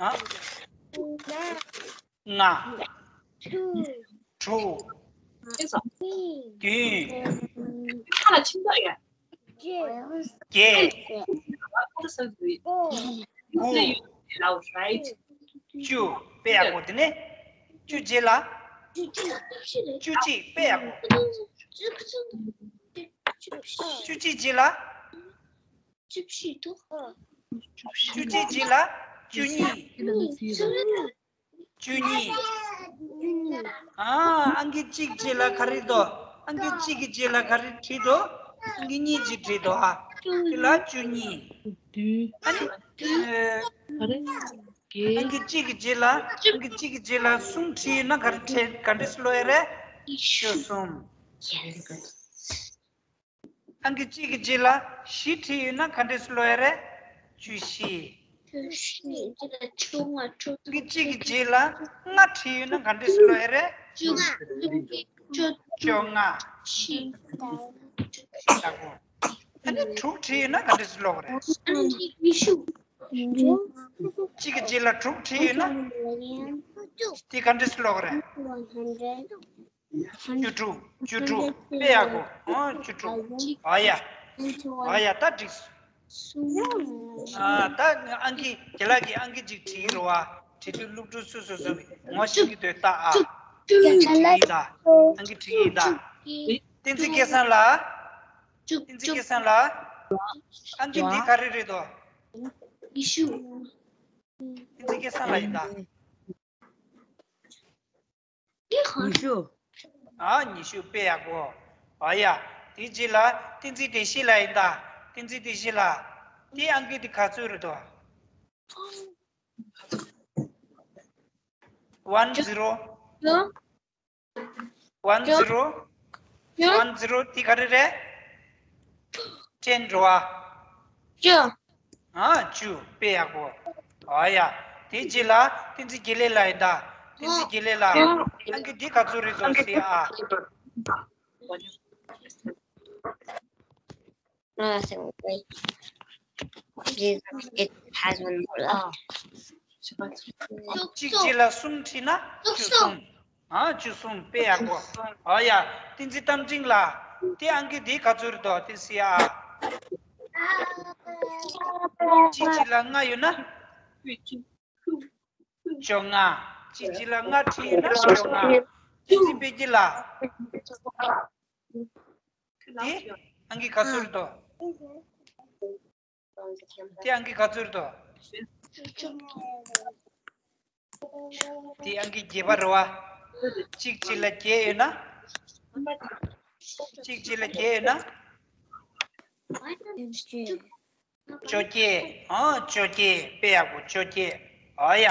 ཨང་། ལྔ། དྲུག་དྲུག་བདུན། བརྒྱད། དགུ། བཅུ། དཔེ་ཡག་པོ། དེ་ནས་བཅུ་རྗེས་ལ། བཅུ་གཅིག་དཔེ་ཡག་པོ། བཅུ་གཅིག་རྗེས་ལ། བཅུ་གཅིག་རྗེས་ལ་བཅུ་གཉིས། བཅུ་གཉིས། ཨ། ཨང་ཀི་གཅིག་རྗེས་ལ་ག་རེ་འདུག་ཨང་ཀི་གཅིག་གི་རྗེས་ལ་ག་རེ་བྲིས་འདུག་ཨང་ཀི་གཉིས་ཅིག་བྲིས་འདུག་ཨ། དེ་ལ་བཅུ་གཉིས། ཨ་ནི། ཨ། ཨང་ཀི་གཅིག་གི་རྗེས་ལ། ཨང་ཀི་གཅིག་གི་རྗེས་ལ་གསུམ་བྲིས་ཡོད་ན་ག་རེ་བྲིས། ག་འདྲས་ཀློག་ཡ་རེད། བཅུ་གསུམ། ཨང་ཀི་གཅིག་གི་རྗེས་ལ་བཞི་བྲིས་ཡོད་ན་ག་འདྲས་སུ་ཀློག་ཡ་རེད། བཅུ་བཞི། བཅུ་བཞི། རྗེས་ལ་བཅོ་ལྔ། བཅོ་ཨང་ཀི་གཅིག་གི་རྗེས་ལ་ལྔ་བྲིས་ཡོད་ན་ག་འདྲས་སུ་ཀློག་ཡ་རེད། བཅོ་ལྔ། བཅོ་ལྔ། བཅུ་བཞི། ཨ་ནི་དྲུག་བྲིས་ཡོད་ན་ག་འདྲས་སུ་ཀློག་རེད། ཨང་ཀི་ཉི་ཤུ། གཅིག་གི་རྗེས་ལ་དྲུག་བྲིས་ཡོད་ན་དེ་ག་འདྲས་སུ་ཀློག་རེད། བཅུ་དྲུག་བཅུ་དྲུག་དཔེ་ཡག་པོ། ཨོ། བཅུ་དྲུག་ཨ་ཡ། ཨ་ཡ། ད་འགྲིག་སོང་། ཨ། ད་ཨང་ཀི་རྒན་ལགས་ཀྱིས་ཨང་ཀི་ཅིག་བྲིས་རོགས་ཨ། བྲིས་དུས་སློབ་ཕྲུག་སོ་སོ་སོ་ངོ་ཤེས་ཀྱི་འདུག་ལྟ་ཨ། ཨང་ཀི་བྲིས་ཡིན་ད། ཨང་ཀི་བྲིས་ཡིན་ད། བསྟན་འཛིན་སྐལ་བཟང་ལགས། བསྟན་འཛིན་སྐལ་བཟང་ལགས། ཨང་ཀི་འདི་ག་རེ་རེད་དོ། ཉི་ཤུ། བསྟན་འཛིན་སྐལ་བཟང་ལགས་ཡིན་ད། འདི་ག་ཉི་ཤུ། ཨ། ཉི་ཤུ། དཔེ་ཡག་པོ། ཨ་ཡ། དེ་རྗེས་ལ་བསྟན་འཛིན་བདེ་གཤིས་ལགས་ཡིན་ད། བསྟན་འཛིན་བདེ་གཤིས་ལགས། དེ་ཨང་ཀི་དེ་ག་ཚོད་རེད་དོ། One zero། One zero། One zero། དེ་ག་རེ་རེད། Ten རེད་བ། བཅུ། ཨ། བཅུ། དཔེ་ཡག་པོ། ཨ་ཡ། དེ་རྗེས་ལ་བསྟན་འཛིན་དགེ་ལེགས་ལགས་ཡིན་ད། བསྟན་འཛིན་དགེ་ལེགས་ལགས། ཨང་ཀི་འདི་ག་ཚོད་རེད་དོ་ཟེར་ཨ། གཅིག་རྗེས་ལ་གསུམ་བྲིས་ན་བཅུ་གསུམ། ཨ། བཅུ་གསུམ། དཔེ་ཡག་པོ། ཨ་ཡ། བསྟན་འཛིན་རྟ་མགྲིན་ལགས། དེ་ཨང་ཀི་འདི་ག་ཚོད་རེད་དོ། དེ་ཟེར་ཨ། གཅིག་གཅིག་ལ་ལྔ་ཡོད་ན། བཅོ་ལྔ། གཅིག་གཅིག་ལ་ལྔ་བྲིས་ཡོད་ན་བཅོ་ལྔ། བསྟན་འཛིན་དཔལ་སྐྱིད་ལགས། དེ་ཨང་ཀི་ག་ཚོད་རེད་དོ། དེ་ཨང་ཀི་ག་ཚོད་རེད་དོ། དེ་ཨང་ཀི་བརྒྱད་པ་རེད་བ། གཅིག་གཅིག་ལ་བརྒྱད་ཡོད་ན། གཅིག་གཅིག་ལ་བརྒྱད་ཡོད་ན། བཅོ་བརྒྱད། ཨ། བཅོ་བརྒྱད། དཔེ་ཡག་པོ། བཅོ་བརྒྱད། ཨ་ཡ།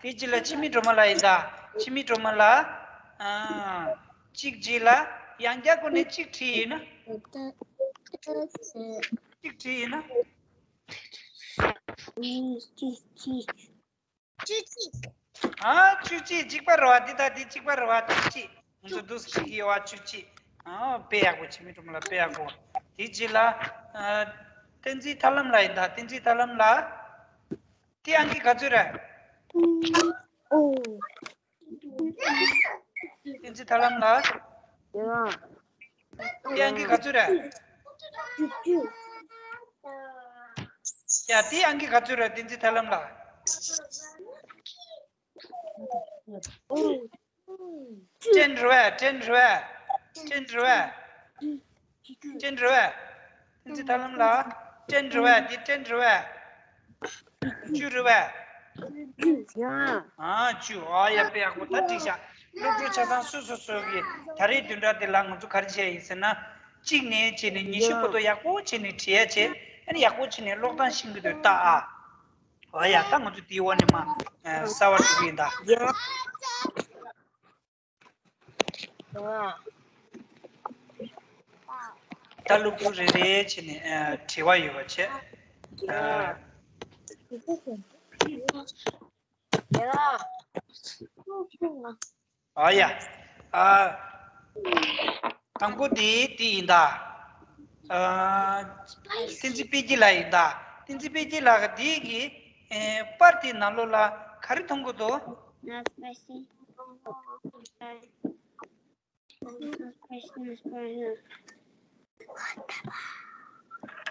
དེ་རྗེས་ལ་འཆི་མེད་སྒྲོལ་མ་ལགས་ཡིན་ད། འཆི་མེད་སྒྲོལ་མ་ལགས། ཨ། གཅིག་རྗེས་ལ་ཡང་བསྐྱར་སྒོ་ནས་གཅིག་བྲིས་ཡིན་ན། གཅིག་བྲིས་ཡིན་ན། བཅུ་གཅིག། ཨ། བཅུ་གཅིག། གཅིག་པ་རེད་བ། འདི་དང་འདི་གཅིག་པ་རེད་བ། བཅུ་གཅིག། ང་ཚོ་འདུག་སེ་ཡོད་བ། བཅུ་གཅིག། ཨ། དཔེ་ཡག་པོ། འཆི་མེད་སྒྲོལ་མ་ལགས། དཔེ་ཡག་པོ། དེ་རྗེས་ལ། ཨ། བསྟན་འཛིན་ཐར་ལམ་ལགས་ཡིན་ད། བསྟན་འཛིན་ཐར་ལམ་ལགས། དེ་ཨང་ཀི་ག་ཚོད་རེད། བསྟན་འཛིན་ཐར་ལམ་ལགས། དེ་ཨང་ཀི་ག་ཚོད་རེད། ཡ་དེ་ཨང་ཀི་ག་ཚོད་རེད་བསྟན་འཛིན་ཐར་ལམ་ལགས། ཊེན་རེད་པས། ཊེན་རེད་པས། ཊེན་རེད་པས། བསྟན་འཛིན་ཐར་ལམ་ལགས། ཊེན་རེད་པས། འདི་ཊེན་རེད་པས། བཅུ་རེད་པས། ཨ་བཅུ། ཨ་ཡ་དཔེ་ཡག་པོ་ད་འགྲིག་ཤག་སློབ་ཕྲུག་ཆ་ཚང་སོ་སོ་སོ་གི་ད་རེས་བདུན་ཕྲག་འདི་ལ་ང་ཚོ་ག་རེ་བྱས་ཡིན་ཟེར་ན། གཅིག་ནས་བྱས་ནས་ཉི་ཤུ་བར་དུ་ཡག་པོ་བྱས་ནས་བྲིས་ཡ་བྱས། ཨ་ནི་ཡག་པོ་བྱས་ནས་ཀློག་སྟངས་ཤེས་ཀྱི་འདུག་ལྟ་ཨ། ཨ་ཡ་ད་ང་ཚོ་དེའི་འོག་ནས་མ་གསར་པ་འགྲོ་གི་ཡིན་ད། ད་སློབ་ཕྲུག་རེ་རེ་བྱས་ནས་ཨ་དྲི་བ་ཡོད་པ་བྱས། ཨ། ཨ་ཡ། ཨ། དང་པོ་དེ་དེ་ཡིན་ད། ཨ། བསྟན་འཛིན་དཔལ་སྐྱིད་ལགས་ཡིན་ད། བསྟན་འཛིན་དཔལ་སྐྱིད་ལགས་དེ་གི་ཨེ་པར་དེ་ནང་ལོགས་ལ་ག་རེ་མཐོང་གི་འདུག་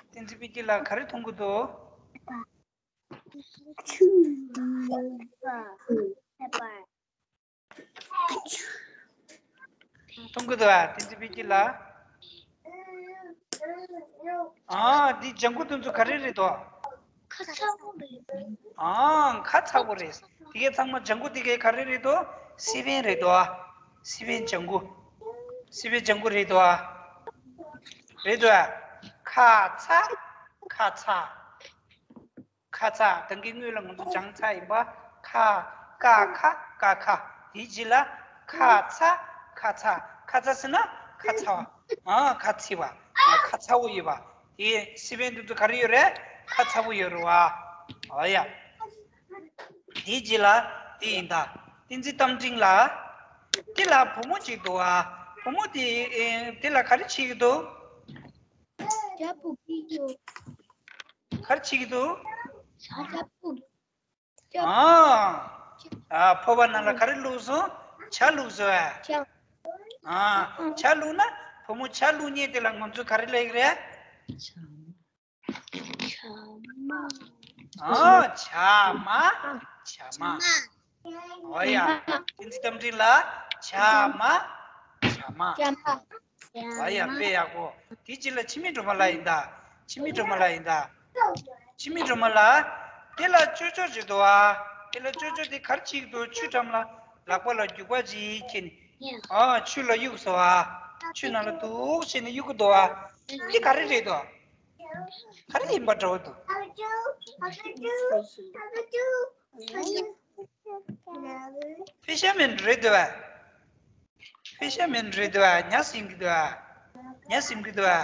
བསྟན་འཛིན་དཔལ་སྐྱིད་ལགས་ག་རེ་མཐོང་གི་འདུག་མཐོང་གི་འདུག་ཨ། བསྟན་འཛིན་དཔལ་སྐྱིད་ལགས། ཨ་འདི་ལྗང་གུ་དེ་ཚོ་ག་རེ་རེད་དོ། ཁ་ཚ་པོ་རེད། ཨ་ཁ་ཚ་པོ་རེད། དེ་གའི་ཚང་མ་ལྗང་གུ་དེ་གའི་ག་རེ་རེད་དོ། སི་པན་རེད་དོ་ཨ། སི་པན་ལྗང་གུ། སི་པན་ལྗང་གུ་རེད་དོ་ཨ། རེད་དོ་ཨ། ཁ་ཚ། ཁ་ཚ། ཁ་ཚ། ད་གིན་སྔོན་ལ་ང་ཚོ་སྦྱངས་ཚར་ཡིན་པ། ཁ། ཀ་ཁ། ཀ་ཁ། དེའི་རྗེས་ལ་ཁ་ཚ། ཁ་ཚ། ཁ་ཚ་ཟེར་ན་ཁ་ཚ་བ། ཨ་ཁ་ཚ་བ། ཨ་ཁ་ཚ་བོ་ཡོད་པ། དེ་སི་པན་དེ་ཚོ་ག་རེ་ཡོད་རེད། ཁ་ཚ་བོ་ཡོད་རེད་བ། ཨ་ཡ། དེའི་རྗེས་ལ་དེ་ཡིན་ད། བསྟན་འཛིན་རྟ་མགྲིན་ལགས། དེ་ལ་བུ་མོ་གཅིག་འདུག་ཨ། བུ་མོ་དེ་ཨེ་དེ་ལ་ག་རེ་བྱེད་ཀྱི་འདུག་ཇ་ཕུབ་ཀྱི་འདུག་ག་རེ་བྱེད་ཀྱི་འདུག་ཇ་ཕུབ། ཇ། ཨ། ཨ་ཕོར་པ་ནང་ལ་ག་རེ་བླུགས་སོང་། ཇ་བླུགས་སོང་ཨ། ཇ། ཨ་ཇ་བླུགས་ན་བུ་མོ་ཇ་བླུགས་མཁན་དེ་ལ་ང་ཚོས་ག་རེ་ལབ་ཀྱི་རེད། ཇ་མ། ཨ་ཇ་མ། ཇ་མ། ཨོ་ཡ། བསྟན་འཛིན་རྟ་མགྲིན་ལགས། ཇ་མ། ཇ་མ། ཇ་མ། ཨོ་ཡ་དཔེ་ཡག་པོ། དེ་གཅིག་ལ་འཆི་མེད་སྒྲོལ་མ་ལགས་ཡིན་ད། འཆི་མེད་སྒྲོལ་མ་ལགས་ཡིན་ད། འཆི་མེད་སྒྲོལ་མ་ལགས། དེ་ལ་ཅོ་ཅོ་ཅིག་འདུག་ཨ། དེ་ལ་ཅོ་ཅོ་དེ་ག་རེ་བྱེད་ཀྱི་འདུག་ཆུ་འགྲམ་ལ་ལག་པ་ལ་རྒྱུག་པ་ཅིག་ཁྱེར་ནས། ཨ་ཆུ་ལ་གཡུགས་སོང་ཨ། ཆུ་ནང་ལ་འདུག་བྱས་ནས་གཡུག་གི་འདུག་ཨ། དེ་ག་རེ་རེད་དོ། ག་རེ་ཡིན་པ་འདྲ་བོ་འདུག་ཕེ་ཤ་མེན་རེད་འདུག་ཨ། ཕེ་ཤ་མེན་རེད་འདུག་ཨ། ཉ་ཟིན་གྱི་འདུག་ཨ། ཉ་ཟིན་གྱི་འདུག་ཨ།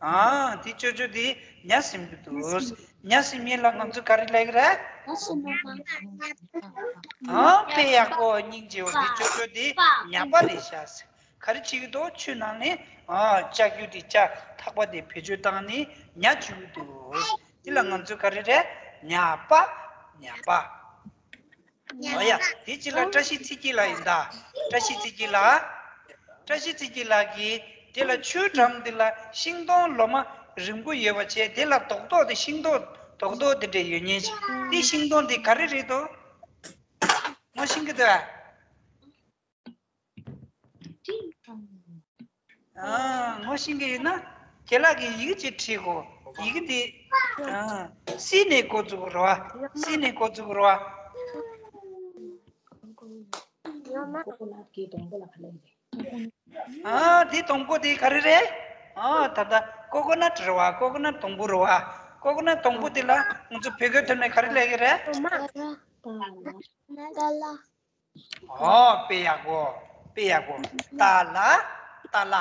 ཨ་དེ་ཅོ་ཅོ་དེ་ཉ་ཟིན་གྱི་འདུག་ཉ་ཟིན་མིན་ལ་ང་ཚོས་ག་རེ་ལབ་ཀྱི་རེད། ཨ་དཔེ་ཡག་པོ། སྙིང་རྗེ་བོ། དེ་ཅོ་ཅོ་དེ་ཉ་པ་རེད་ཤག་ག་རེ་བྱེད་ཀྱི་འདུག་ཆུ་ནང་ནས་ཨ་ལྕགས་ཀྱུ་དེ་ལྕགས་ཐག་པ་དེ་བེད་སྤྱོད་བཏང་ནས་ཉ་བཅུག་གི་འདུག་དེ་ལ་ང་ཚོས་ག་རེ་རེད། ཉ་པ། ཉ་པ། ཨོ་ཡ། དེ་གཅིག་ལ་བཀྲ་ཤིས་ཚེ་སྐྱིད་ལགས་ཡིན་ད། བཀྲ་ཤིས་ཚེ་སྐྱིད་ལགས། བཀྲ་ཤིས་ཚེ་སྐྱིད་ལགས་ཀྱིས་དེ་ལ་ཆུའི་འགྲམ་དེ་ལ་ཤིང་སྡོང་ལོ་མ་རིང་པོ་ཡོད་པ་བྱས། དེ་ལ་རྡོག་རྡོག་དེ་ཤིང་སྡོང་རྡོག་རྡོག་དེ་འདྲ་ཡོད་མཁན་ཞིག་དེ་ཤིང་སྡོང་དེ་ག་རེ་རེད་དོ། ངོ་ཤེས་ཀྱི་འདུག་ཨ། ཨ། ངོ་ཤེས་ཀྱི་ཡོད་ན། ཁྱེད་ལགས་ཀྱིས་ཡི་གེ་ཅིག་བྲིས་གོ། ཡི་གེ་དེ། ཨ། སི་ནས་འགོ་འཛུགས་རོ། སི་ནས་འགོ་འཛུགས་རོ། ཨ། དེ་དང་པོ་དེ་ག་རེ་རེད། ཨ། ད་ལྟ་ཀོ་ཀོ་ནཊ་རེད་བ། ཀོ་ཀོ་ནཊ་དང་པོ་རེད་བ། ཀོ་ཀོ་ནཊ་དང་པོ་དེ་ལ་ང་ཚོ་བོད་སྐད་ཐོག་ནས་ག་རེ་ལབ་ཀྱི་རེད། ཏ་ལ། ཨོ་དཔེ་ཡག་པོ། དཔེ་ཡག་པོ། ཏ་ལ། ཏ་ལ།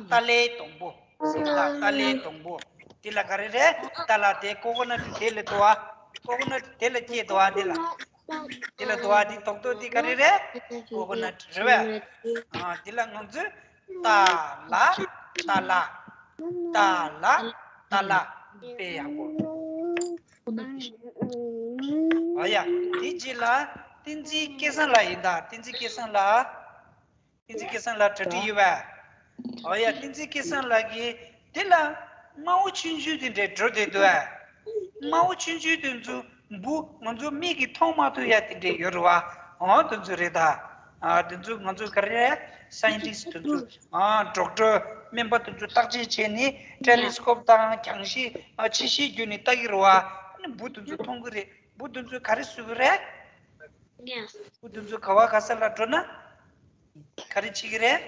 ཏ་ལའི་སྡོང་པོ། ཟེར་ཏ་ལའི་སྡོང་པོ། དེ་ལ་ག་རེ་རེད། ཏ་ལ་དེ་ཀོ་ཀོ་ནཊ་དེ་ལ་འདུག་ཨ། ཀོ་ཀོ་ནཊ་དེ་ལ་སྐྱེས་འདུག་ཨ། དེ་ལ། དེ་ལ་འདུག་ཨ། དེ་རྡོག་རྡོག་དེ་ག་རེ་རེད། ཀོ་ཀོ་ནཊ་རེད་པས། ཨ། དེ་ལ་ང་ཚོས་ཏ་ལ། ཏ་ལ། ཏ་ལ། ཏ་ལ། དཔེ་ཡག་པོ། ཨོ་ཡ། དེ་རྗེས་ལ་བསྟན་འཛིན་སྐལ་བཟང་ལགས་ཡིན་ད། བསྟན་འཛིན་སྐལ་བཟང་ལགས། བསྟན་འཛིན་སྐལ་བཟང་ལགས་གྲ་སྒྲིག་ཡོད་པས། ཨོ་ཡ། བསྟན་འཛིན་སྐལ་བཟང་ལགས་ཀྱིས་དེ་ལ་དམར་པོ་ཆུང་ཆུང་དེ་འདྲས་འགྲོ་བསྡད་འདུག་ཨ། དམར་པོ་ཆུང་ཆུང་དེ་ཚོ་འབུ་ང་ཚོ་མིག་གིས་མཐོང་མ་ཐུབ་ཡ་དེ་འདྲས་ཡོད་རེད་བ། ཨོ་དེ་ཚོ་རེད་ད། ཨ་དེ་ཚོ་ང་ཚོ་ག་རེ་རེད། སའེན་ཊིསི་དེ་ཚོ་ཨ་ཌོག་ཊར་སྨན་པ་དེ་ཚོ་བརྟག་དཔྱད་བྱས་ནས་ཊེ་ལི་སི་ཀོབ་དང་གྱང་ཤེལ་ཨ་ཆེ་ཤེལ་བརྒྱུད་ནས་བལྟ་གི་རེད་བ། ཨ་ནི་འབུ་དེ་ཚོ་མཐོང་གི་རེད། འབུ་དེ་ཚོ་ག་རེ་བཟོ་གི་རེད། འབུ་དེ་ཚོ་ག་བ་ག་ས་ལ་འགྲོ་ན་ག་རེ་བྱེད་ཀྱི་རེད།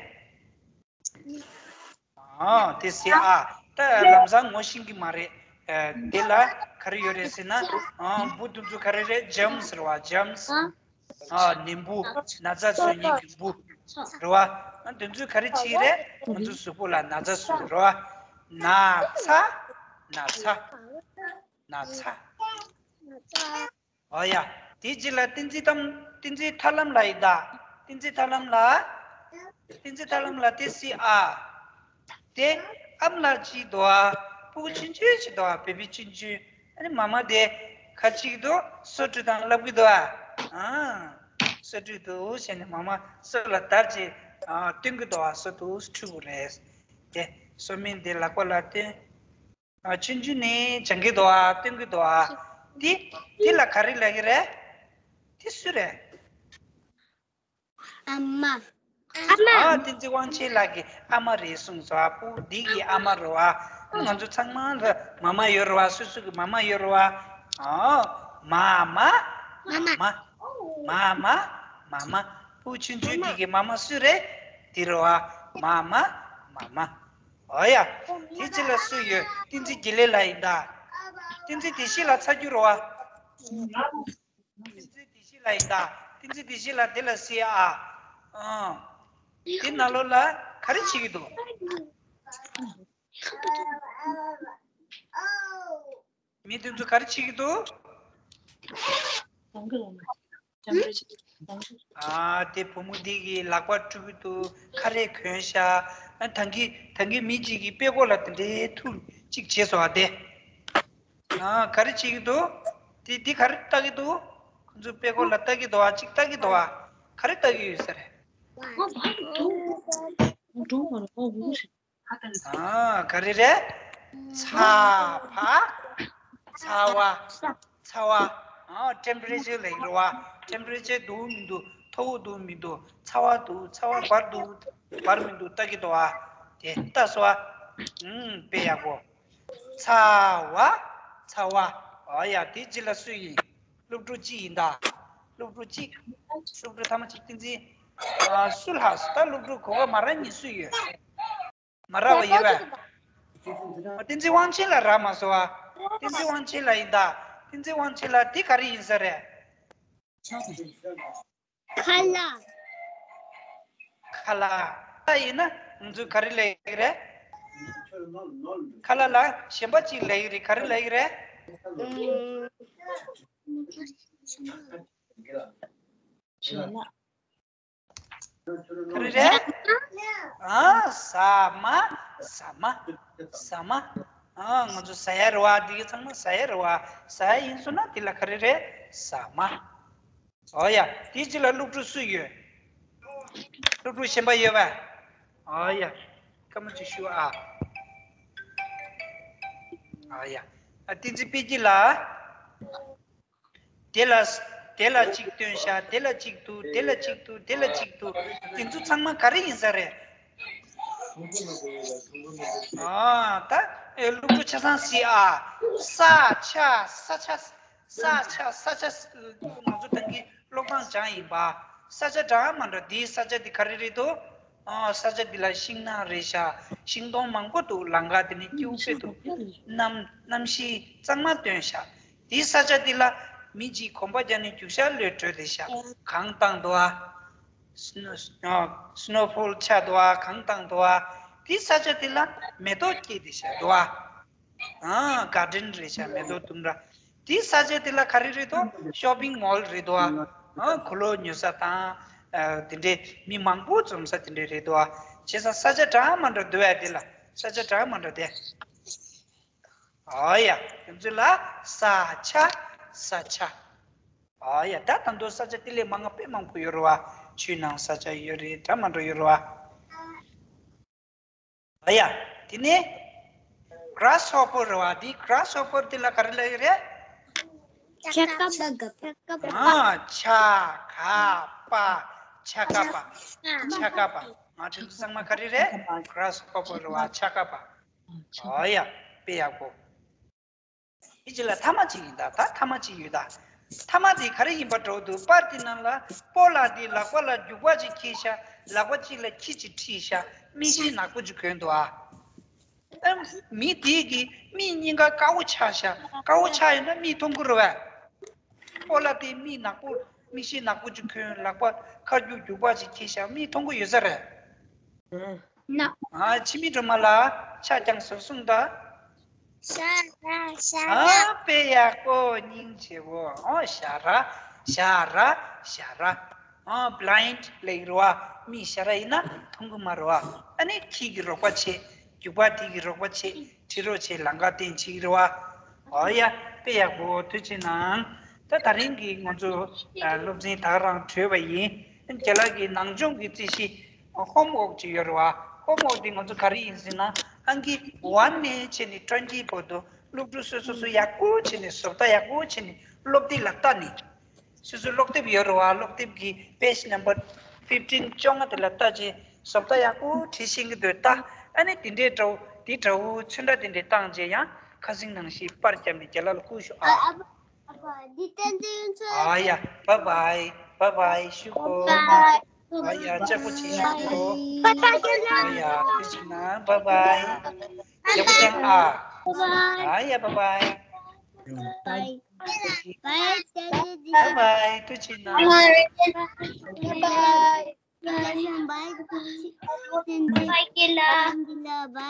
ཨ་དེ་སེ་ཨ། ད་ལམ་སང་ངོ་ཤེས་ཀྱི་མ་རེད། ཨ་དེ་ལ་ག་རེ་ཡོད་རེད་ཟེར་ན། ཨ་འབུ་དེ་ཚོ་ག་རེ་རེད། ཇེརམ་སི་རེད་བ། ཇེརམ་སི། ཨ་ནད་འབུ། ན་ཚ་བཟོ་མཁན་གྱི་འབུ་རེད་བ། ཨ་དེ་ཚོས་ག་རེ་བྱེད་ཀྱི་རེད། ང་ཚོ་གཟུགས་པོ་ལ་ན་ཚ་བཟོ་གི་རེད་བ། ན་ཚ། ན་ཚ། ན་ཚ། ཨོ་ཡ། དེ་རྗེས་ལ་བསྟན་འཛིན་ཐམ་བསྟན་འཛིན་ཐར་ལམ་ལགས་ཡིན་ད། བསྟན་འཛིན་ཐར་ལམ་ལགས། བསྟན་འཛིན་ཐར་ལམ་ལགས་དེ་སེ་ཨ། དེ་ཨ་མ་ལགས་གཅིག་འདུག་ཨ། སྤུ་གུ་ཆུང་ཆུང་ཞིག་འདུག་ཨ། བེ་བི་ཆུང་ཆུང་། ཨ་ནི་མ་མ་དེ་ཁ་གཅིག་འདུག་སོ་བཀྲུས་དང་ལབ་ཀྱི་འདུག་ཨ། ཨ། སོ་བཀྲུས་འདུག་བྱས་ནས་མ་མ་སོ་ལ་བརྡར་གྱིས་ཨ་སྟོན་གྱི་འདུག་ཨ། སོ་འདུག་སེ་བཀྲུ་དགོས་རེད། དེ་སོ་སྨན་དེ་ལག་པ་ལ་སྟོན། ཨ་ཆུང་ཆུང་ནས་སྦྱང་གི་འདུག་ཨ། སྟོན་གྱི་འདུག་ཨ། དེ་དེ་ལ་ག་རེ་ལབ་ཀྱི་རེད། དེ་སུ་རེད། ཨ་མ། ཨ་མ། ཨ་བསྟན་འཛིན་དབང་ཆེན་ལགས་ཀྱི་ཨ་མ་རེད་གསུངས་སོང་ཨ། སྤུ་གུ་འདི་གི་ཨ་མ་རེད་བ། ང་ཚོ་ཚང་མ་ལ་མ་མ་ཡོད་རེད་བ། སོ་སོ་གི་མ་མ་ཡོད་རེད་བ། ཨོ། མ་མ། མ་མ། མ་མ། མ་མ། སྤུ་གུ་ཆུང་ཆུང་འདི་གི་མ་མ་སུ་རེད། འདི་རེད་བ། མ་མ། མ་མ། ཨོ་ཡ། དེ་རྗེས་ལ་སུ་ཡོད། བསྟན་འཛིན་དགེ་ལེགས་ལགས་ཡིན་ད། བསྟན་འཛིན་བདེ་གཤེགས་ལགས་ཚར་རྒྱུ་རེད་བ། བསྟན་འཛིན་བདེ་གཤེགས་ལགས་ཡིན་ད། བསྟན་འཛིན་བདེ་གཤེགས་ལགས་དེ་ལ་སེ་ཨ། ཨ། དེ་ནང་ལོགས་ལ་ག་རེ་བྱེད་ཀྱི་འདུག་མི་དེ་ཚོ་ག་རེ་བྱེད་ཀྱི་འདུག་ཨ་དེ་བུ་མོ་འདི་གི་ལག་པ་བཀྲུ་གི་འདུག་ཁ་རས་གོན་ཤག་ཨ་ད་གིན་ད་གིན་མི་གཅིག་གིས་དཔྲལ་ཀོ་ལ་དེ་འདྲའི་ཐུག་གཅིག་བྱས་སོང་ཨ་དེ། ཨ་ག་རེ་བྱེད་ཀྱི་འདུག་དེ་དེ་ག་རེ་ལྟ་གི་འདུག་ཁོ་ཚོ་དཔྲལ་ཀོ་ལ་ལྟ་གི་འདུག་ཨ་གཅིག་ལྟ་གི་འདུག་ཨ་ག་རེ་ལྟ་གི་ཡོད་ས་རེད། ཨ་ག་རེ་རེད། ཚ་བ། ཚ་བ། ཚ་བ། ཨ་ཊེམ་པ་རེ་ཅར་ལབ་ཀྱི་རེད་བ། ཊེམ་པ་རེ་ཅར་འདུག་མི་འདུག་མཐོ་པོ་འདུག་མི་འདུག་ཚ་བ་འདུག་ཚ་བ་འབར་འདུག་འབར་མི་འདུག་ལྟ་གི་འདུག་ཨ། དེ་ལྟ་སོང་ཨ། ཨུམ་དཔེ་ཡག་པོ། ཚ་བ། ཚ་བ། ཨ་ཡ་དེ་རྗེས་ལ་སུ་ཡིན། སློབ་ཕྲུག་གཅིག་ཡིན་ད། སློབ་ཕྲུག་གཅིག་སློབ་ཕྲུག་ཐ་མ་གཅིག་བསྟན་འཛིན། ཨ་སུ་ལྷག་སོང་ད་སློབ་ཕྲུག་གོ་ག་མ་ར་གཉིས་སུ་ཡོད། མ་ར་བ་ཡོད་པས། བསྟན་འཛིན་དབང་ཆེན་ལགས་རག་མ་སོང་བ། བསྟན་འཛིན་དབང་ཆེན་ལགས་ཡིན་ད། བསྟན་འཛིན་དབང་ཆེན་ལགས་འདི་ག་རེ་ཡིན་ས་རེད། ཁ་ལག་ཁ་ལག་ད་ཡིན་ན་ང་ཚོས་ག་རེ་ལབ་ཀྱི་རེད། ཁ་ལག་ལ་གཞན་པ་གཅིག་ལབ་ཀྱི་རེད། ག་རེ་ལབ་ཀྱི་རེད། ཨུམ། གཞན་ལ། ག་རེ་རེད། ཨ་ཟ་མ། ཟ་མ། ཟ་མ། ཨ་ང་ཚོ་ཟ་ཡ་རེད་བ། འདི་གི་ཚང་མ་ཟ་ཡ་རེད་བ། ཟ་ཡ་ཡིན་སོང་ན་འདི་ལ་ག་རེ་རེད། ཟ་མ། ཨོ་ཡ། དེའི་རྗེས་ལ་སློབ་ཕྲུག་སུ་ཡོད། སློབ་ཕྲུག་གཞན་པ་ཡོད་པས། ཨོ་ཡ། སྐར་མ་གཅིག་ཞུ་ཨ། ཨོ་ཡ། ཨ་བསྟན་འཛིན་དཔལ་སྐྱིད་ལགས། དེ་ལ་དེ་ལ་གཅིག་སྟོན་ཤག་དེ་ལ་གཅིག་འདུག་དེ་ལ་གཅིག་འདུག་དེ་ལ་གཅིག་འདུག་དེ་ཚོ་ཚང་མ་ག་རེ་ཡིན་ས་རེད། ཨ་ད་ཨེ་སློབ་ཕྲུག་ཆ་ཚང་གཟིགས་ཨ། ས་ཆ་ས་ཆ། ས་ཆ་ས་ཆ། ང་ཚོ་ད་གིན་ཀློག་སྟངས་སྦྱངས་ཡིན་པ། ས་ཆ་འདྲ་མ་འདྲ་འདིའི་ས་ཆ་འདི་ག་རེ་རེད་དོ། ཨ་ས་ཆ་འདི་ལ་ཤིང་ནགས་རེད་ཤག་ཤིང་སྡོང་མང་པོ་འདུག་ལམ་ཁ་འདི་ནི་སྐྱིད་པོ་དཔེ་འདུག་གནམ་གནམ་གཤིས་གཙང་མ་སྟོན་ཤག་དེའི་ས་ཆ་འདི་ལ་མི་གཅིག་གོམ་པ་རྒྱག་ནས་རྒྱུག་ཤར་ལོས་བྲོས་བསྡད་ཤག་གངས་བཏང་འདུག་ཨ། སི་ནོ་ཨ་སི་ནོ་ཕོལ་ཆགས་འདུག་ཨ། གངས་བཏང་འདུག་ཨ། དེའི་ས་ཆ་འདི་ལ་མེ་ཏོག་སྐྱེས་བསྡད་ཤག་འདུག་ཨ། ཨ་གར་ཌེན་རེད་ཤག་མེ་ཏོག་ལྟུང་ར། དེའི་ས་ཆ་དེ་ལ་ག་རེ་རེད་དོ། ཤོ་པིང་མོལ་རེད་དོ། ཨ་གོས་ལོག་ཉོ་ས་དང་། ཨ་དེ་འདྲའི་མི་མང་པོ་འཛོམས་ས་དེ་འདྲའི་རེད་དོ། བྱས་ཙང་ས་ཆ་འདྲ་མ་འདྲ་འདུག་ཨ་དེ་ལ། ས་ཆ་འདྲ་མ་འདྲ་དེ། ཨོ་ཡ། དེ་ཚོ་ལ་ས་ཆ། ས་ཆ། ཨ་ཡ། ད་ད་དུང་ས་ཆ་དེ་ལས་མང་ང་དཔེ་མང་པོ་ཡོད་རེད་བ། ཆུའི་ནང་ས་ཆ་ཡོད་རེད། འདྲ་མི་འདྲ་ཡོད་རེད་བ། ཨ་ཡ། དེ་ནས་grasshopper རེད་བ། དེ་grasshopper དེ་ལ་ག་རེ་ལབ་ཡོད་རེད། ཆ་ག་པ། ཆ་ག་པ། ཨ། ཆ་ག་པ། ཆ་ག་པ། ཆ་ག་པ། ང་ཚོ་ཚང་མ་ག་རེ་རེད། grasshopper རེད་བ། ཆ་ག་པ། ཨ་ཡ། དཔེ་ཡག་པོ། དེ་རྗེས་ལ་ཐ་མ་གཅིག་ཡིན་ད། ད་ཐ་མ་གཅིག་ཡོད་ད། ཐ་མ་དེ་ག་རེ་ཡིན་པ་འདྲ་བོ་འདུག་པར་དེ་ནང་ལ་སྤོ་ལགས་དེ་ལག་པ་ལ་རྒྱུག་པ་ཅིག་འཁྱེར་ཤག་ལག་པ་གཅིག་ལ་ཁྱི་གཅིག་ཁྲིད་ཤག་མིག་ཤེལ་ནག་པོ་ཅིག་གོན་འདུག་ཨ། ཨ། མི་དེ་གི་མིག་གཉིས་ཀ་དཀར་པོ་ཆགས་ཤག་དཀར་པོ་ཆགས་ཡོད་ན་མིག་མཐོང་གི་རེད་བས། སྤོ་ལགས་དེ་མིག་ནག་པོ། མིག་ཤེལ་ནག་པོ་ཅིག་གོན། ལག་པ་ཁ་རྒྱུག་རྒྱུག་པ་ཅིག་འཁྱེར་ཤག་མིག་མཐོང་གི་ཡོད་ས་རེད། ཨ། འཆི་མེད་སྒྲོལ་མ་ལགས། ཕྱག་བརྐྱངས་སོ། གསུངས་དང་། ཞ་ར། ཞ་ར། ཨ། དཔེ་ཡག་པོ། སྙིང་རྗེ་བོ། ཨོ། ཞ་ར། ཞ་ར། ཞ་ར། ཨ། blind ལབ་ཀྱི་རེད་བ། མིག་ཞ་ར་ཡིན་ན་མཐོང་གི་མ་རེད་བ། ཨ་ནི་ཁྱི་གིས་རོགས་པ་བྱེད། རྒྱུག་པ་དེ་གིས་རོགས་པ་བྱེད། ཁྲིད་རོགས་བྱེད། ལམ་ཁ་བསྟན་བྱེད་ཀྱི་རེད་བ། ཨོ་ཡ། དཔེ་ཡག་པོ། ཐུགས་རྗེ་གནང་། ད་ད་རིང་གི་ང་ཚོ་ཨ་སློབ་ཚན་ད་ག་རང་གྲོལ་བ་ཡིན། རྒན་ལགས་ཀྱིས་ནང་སྦྱོང་གི་རྩིས་གཞི་homework ཅིག་ཡོད་རེད་བ། homework འདི་ང་ཚོ་ག་རེ་ཡིན་ཟེར་ན། ཨང་ཀི་one ནས་བྱས་ནས་twenty བར་དུ་སློབ་ཕྲུག་སོ་སོ་སོ་ཡག་པོ་བྱས་ནས་བཟོ་ལྟ་ཡག་པོ་བྱས་ནས་སློབ་དེབ་ལ་ལྟ་ནས། སོ་སོ་སློབ་དེབ་ཡོད་རེད་བ། སློབ་དེབ་ཀྱི་page number fifteen བཅོ་ལྔ་དེ་ལ་ལྟ་རྗེས་བཟོ་ལྟ་ཡག་པོ་བྲིས་ཤེས་ཀྱི་འདུག་ལྟ། ཨ་ནི་དེ་འདྲའི་འདྲ་བོ་དེ་འདྲ་བོ་ཚོན་ཁྲ་དེ་འདྲའི་བཏང་རྗེས་ཡང་ཁ་སང་ནང་བཞིན་པར་བརྒྱབ་ནས་རྒན་ལགས་ལ་བསྐུར་ཤོག་ཨ། ཨ་ཡ། bye bye bye bye། ཞུ་གོ། ཨ་ཡ། ལྕགས་པོ་ཆེ། ཞུ་གོ། ཨ་ཡ། ཐུགས་རྗེ་གནང་། bye bye། ཡག་པོ་བྱུང་ཨ། ཨ་ཡ། bye bye། Bye. Bye. Bye bye. ཐུགས་རྗེ་གནང་། Bye. Bye. Bye. Bye.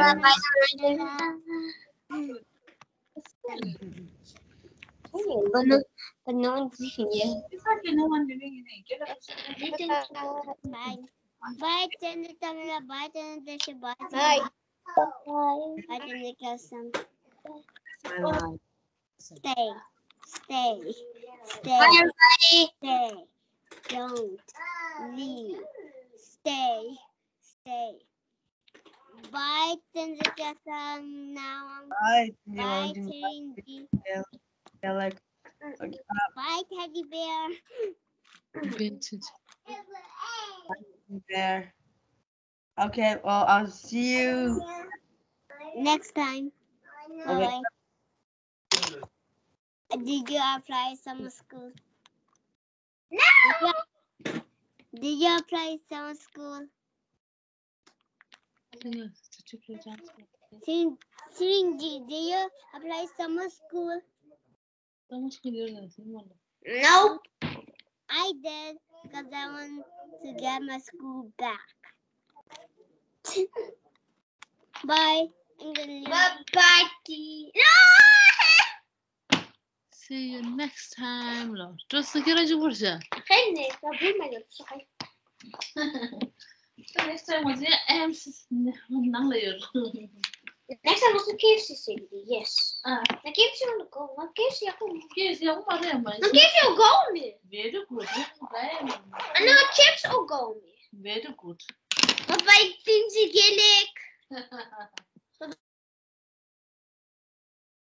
Bye. Bye. Bye. Bye. Bye. Bye. Bye. Stay, stay, stay, Bye, everybody. Stay. Don't leave. Stay, stay. Bye, Tenzin Gyatso. Now I'm Bye, bye, everyone. Tenzin. They're, they're like, okay, uh, Bye, teddy bear. Bye, teddy bear. Okay, well, I'll see you next time. Okay. Bye. Did you apply summer school? No! Did you, did you apply summer school? Yes, did you apply summer school? Sing, Sing, did you apply summer school? Nope. I did, because I want to get my school back. Bye. I'm gonna leave. Bye bye. See you next time. ལོ། ཀྲོ་སི་ཁྱེད་རང་ཅིག་བུར་བྱ། ཧེ་ནས་ད་བུར་མ་ཡོད་ཤག Next time was, yeah, I'm s- ནང་ལ་ཡོད། Next time was K F C ཟེར་གི་རེད། Yes. ཨ། ང་K F C ཡོང་དུ་གོ་ང་K F C ཡག་པོ། K F C ཡག་པོ་མ་རེད་མ། ང་K F C ཡོང་གོ་མི། Very good. ཨ་ན་ང་chips ཡོང་གོ་མི། Very good. Bye bye, Tenzin Gyatso.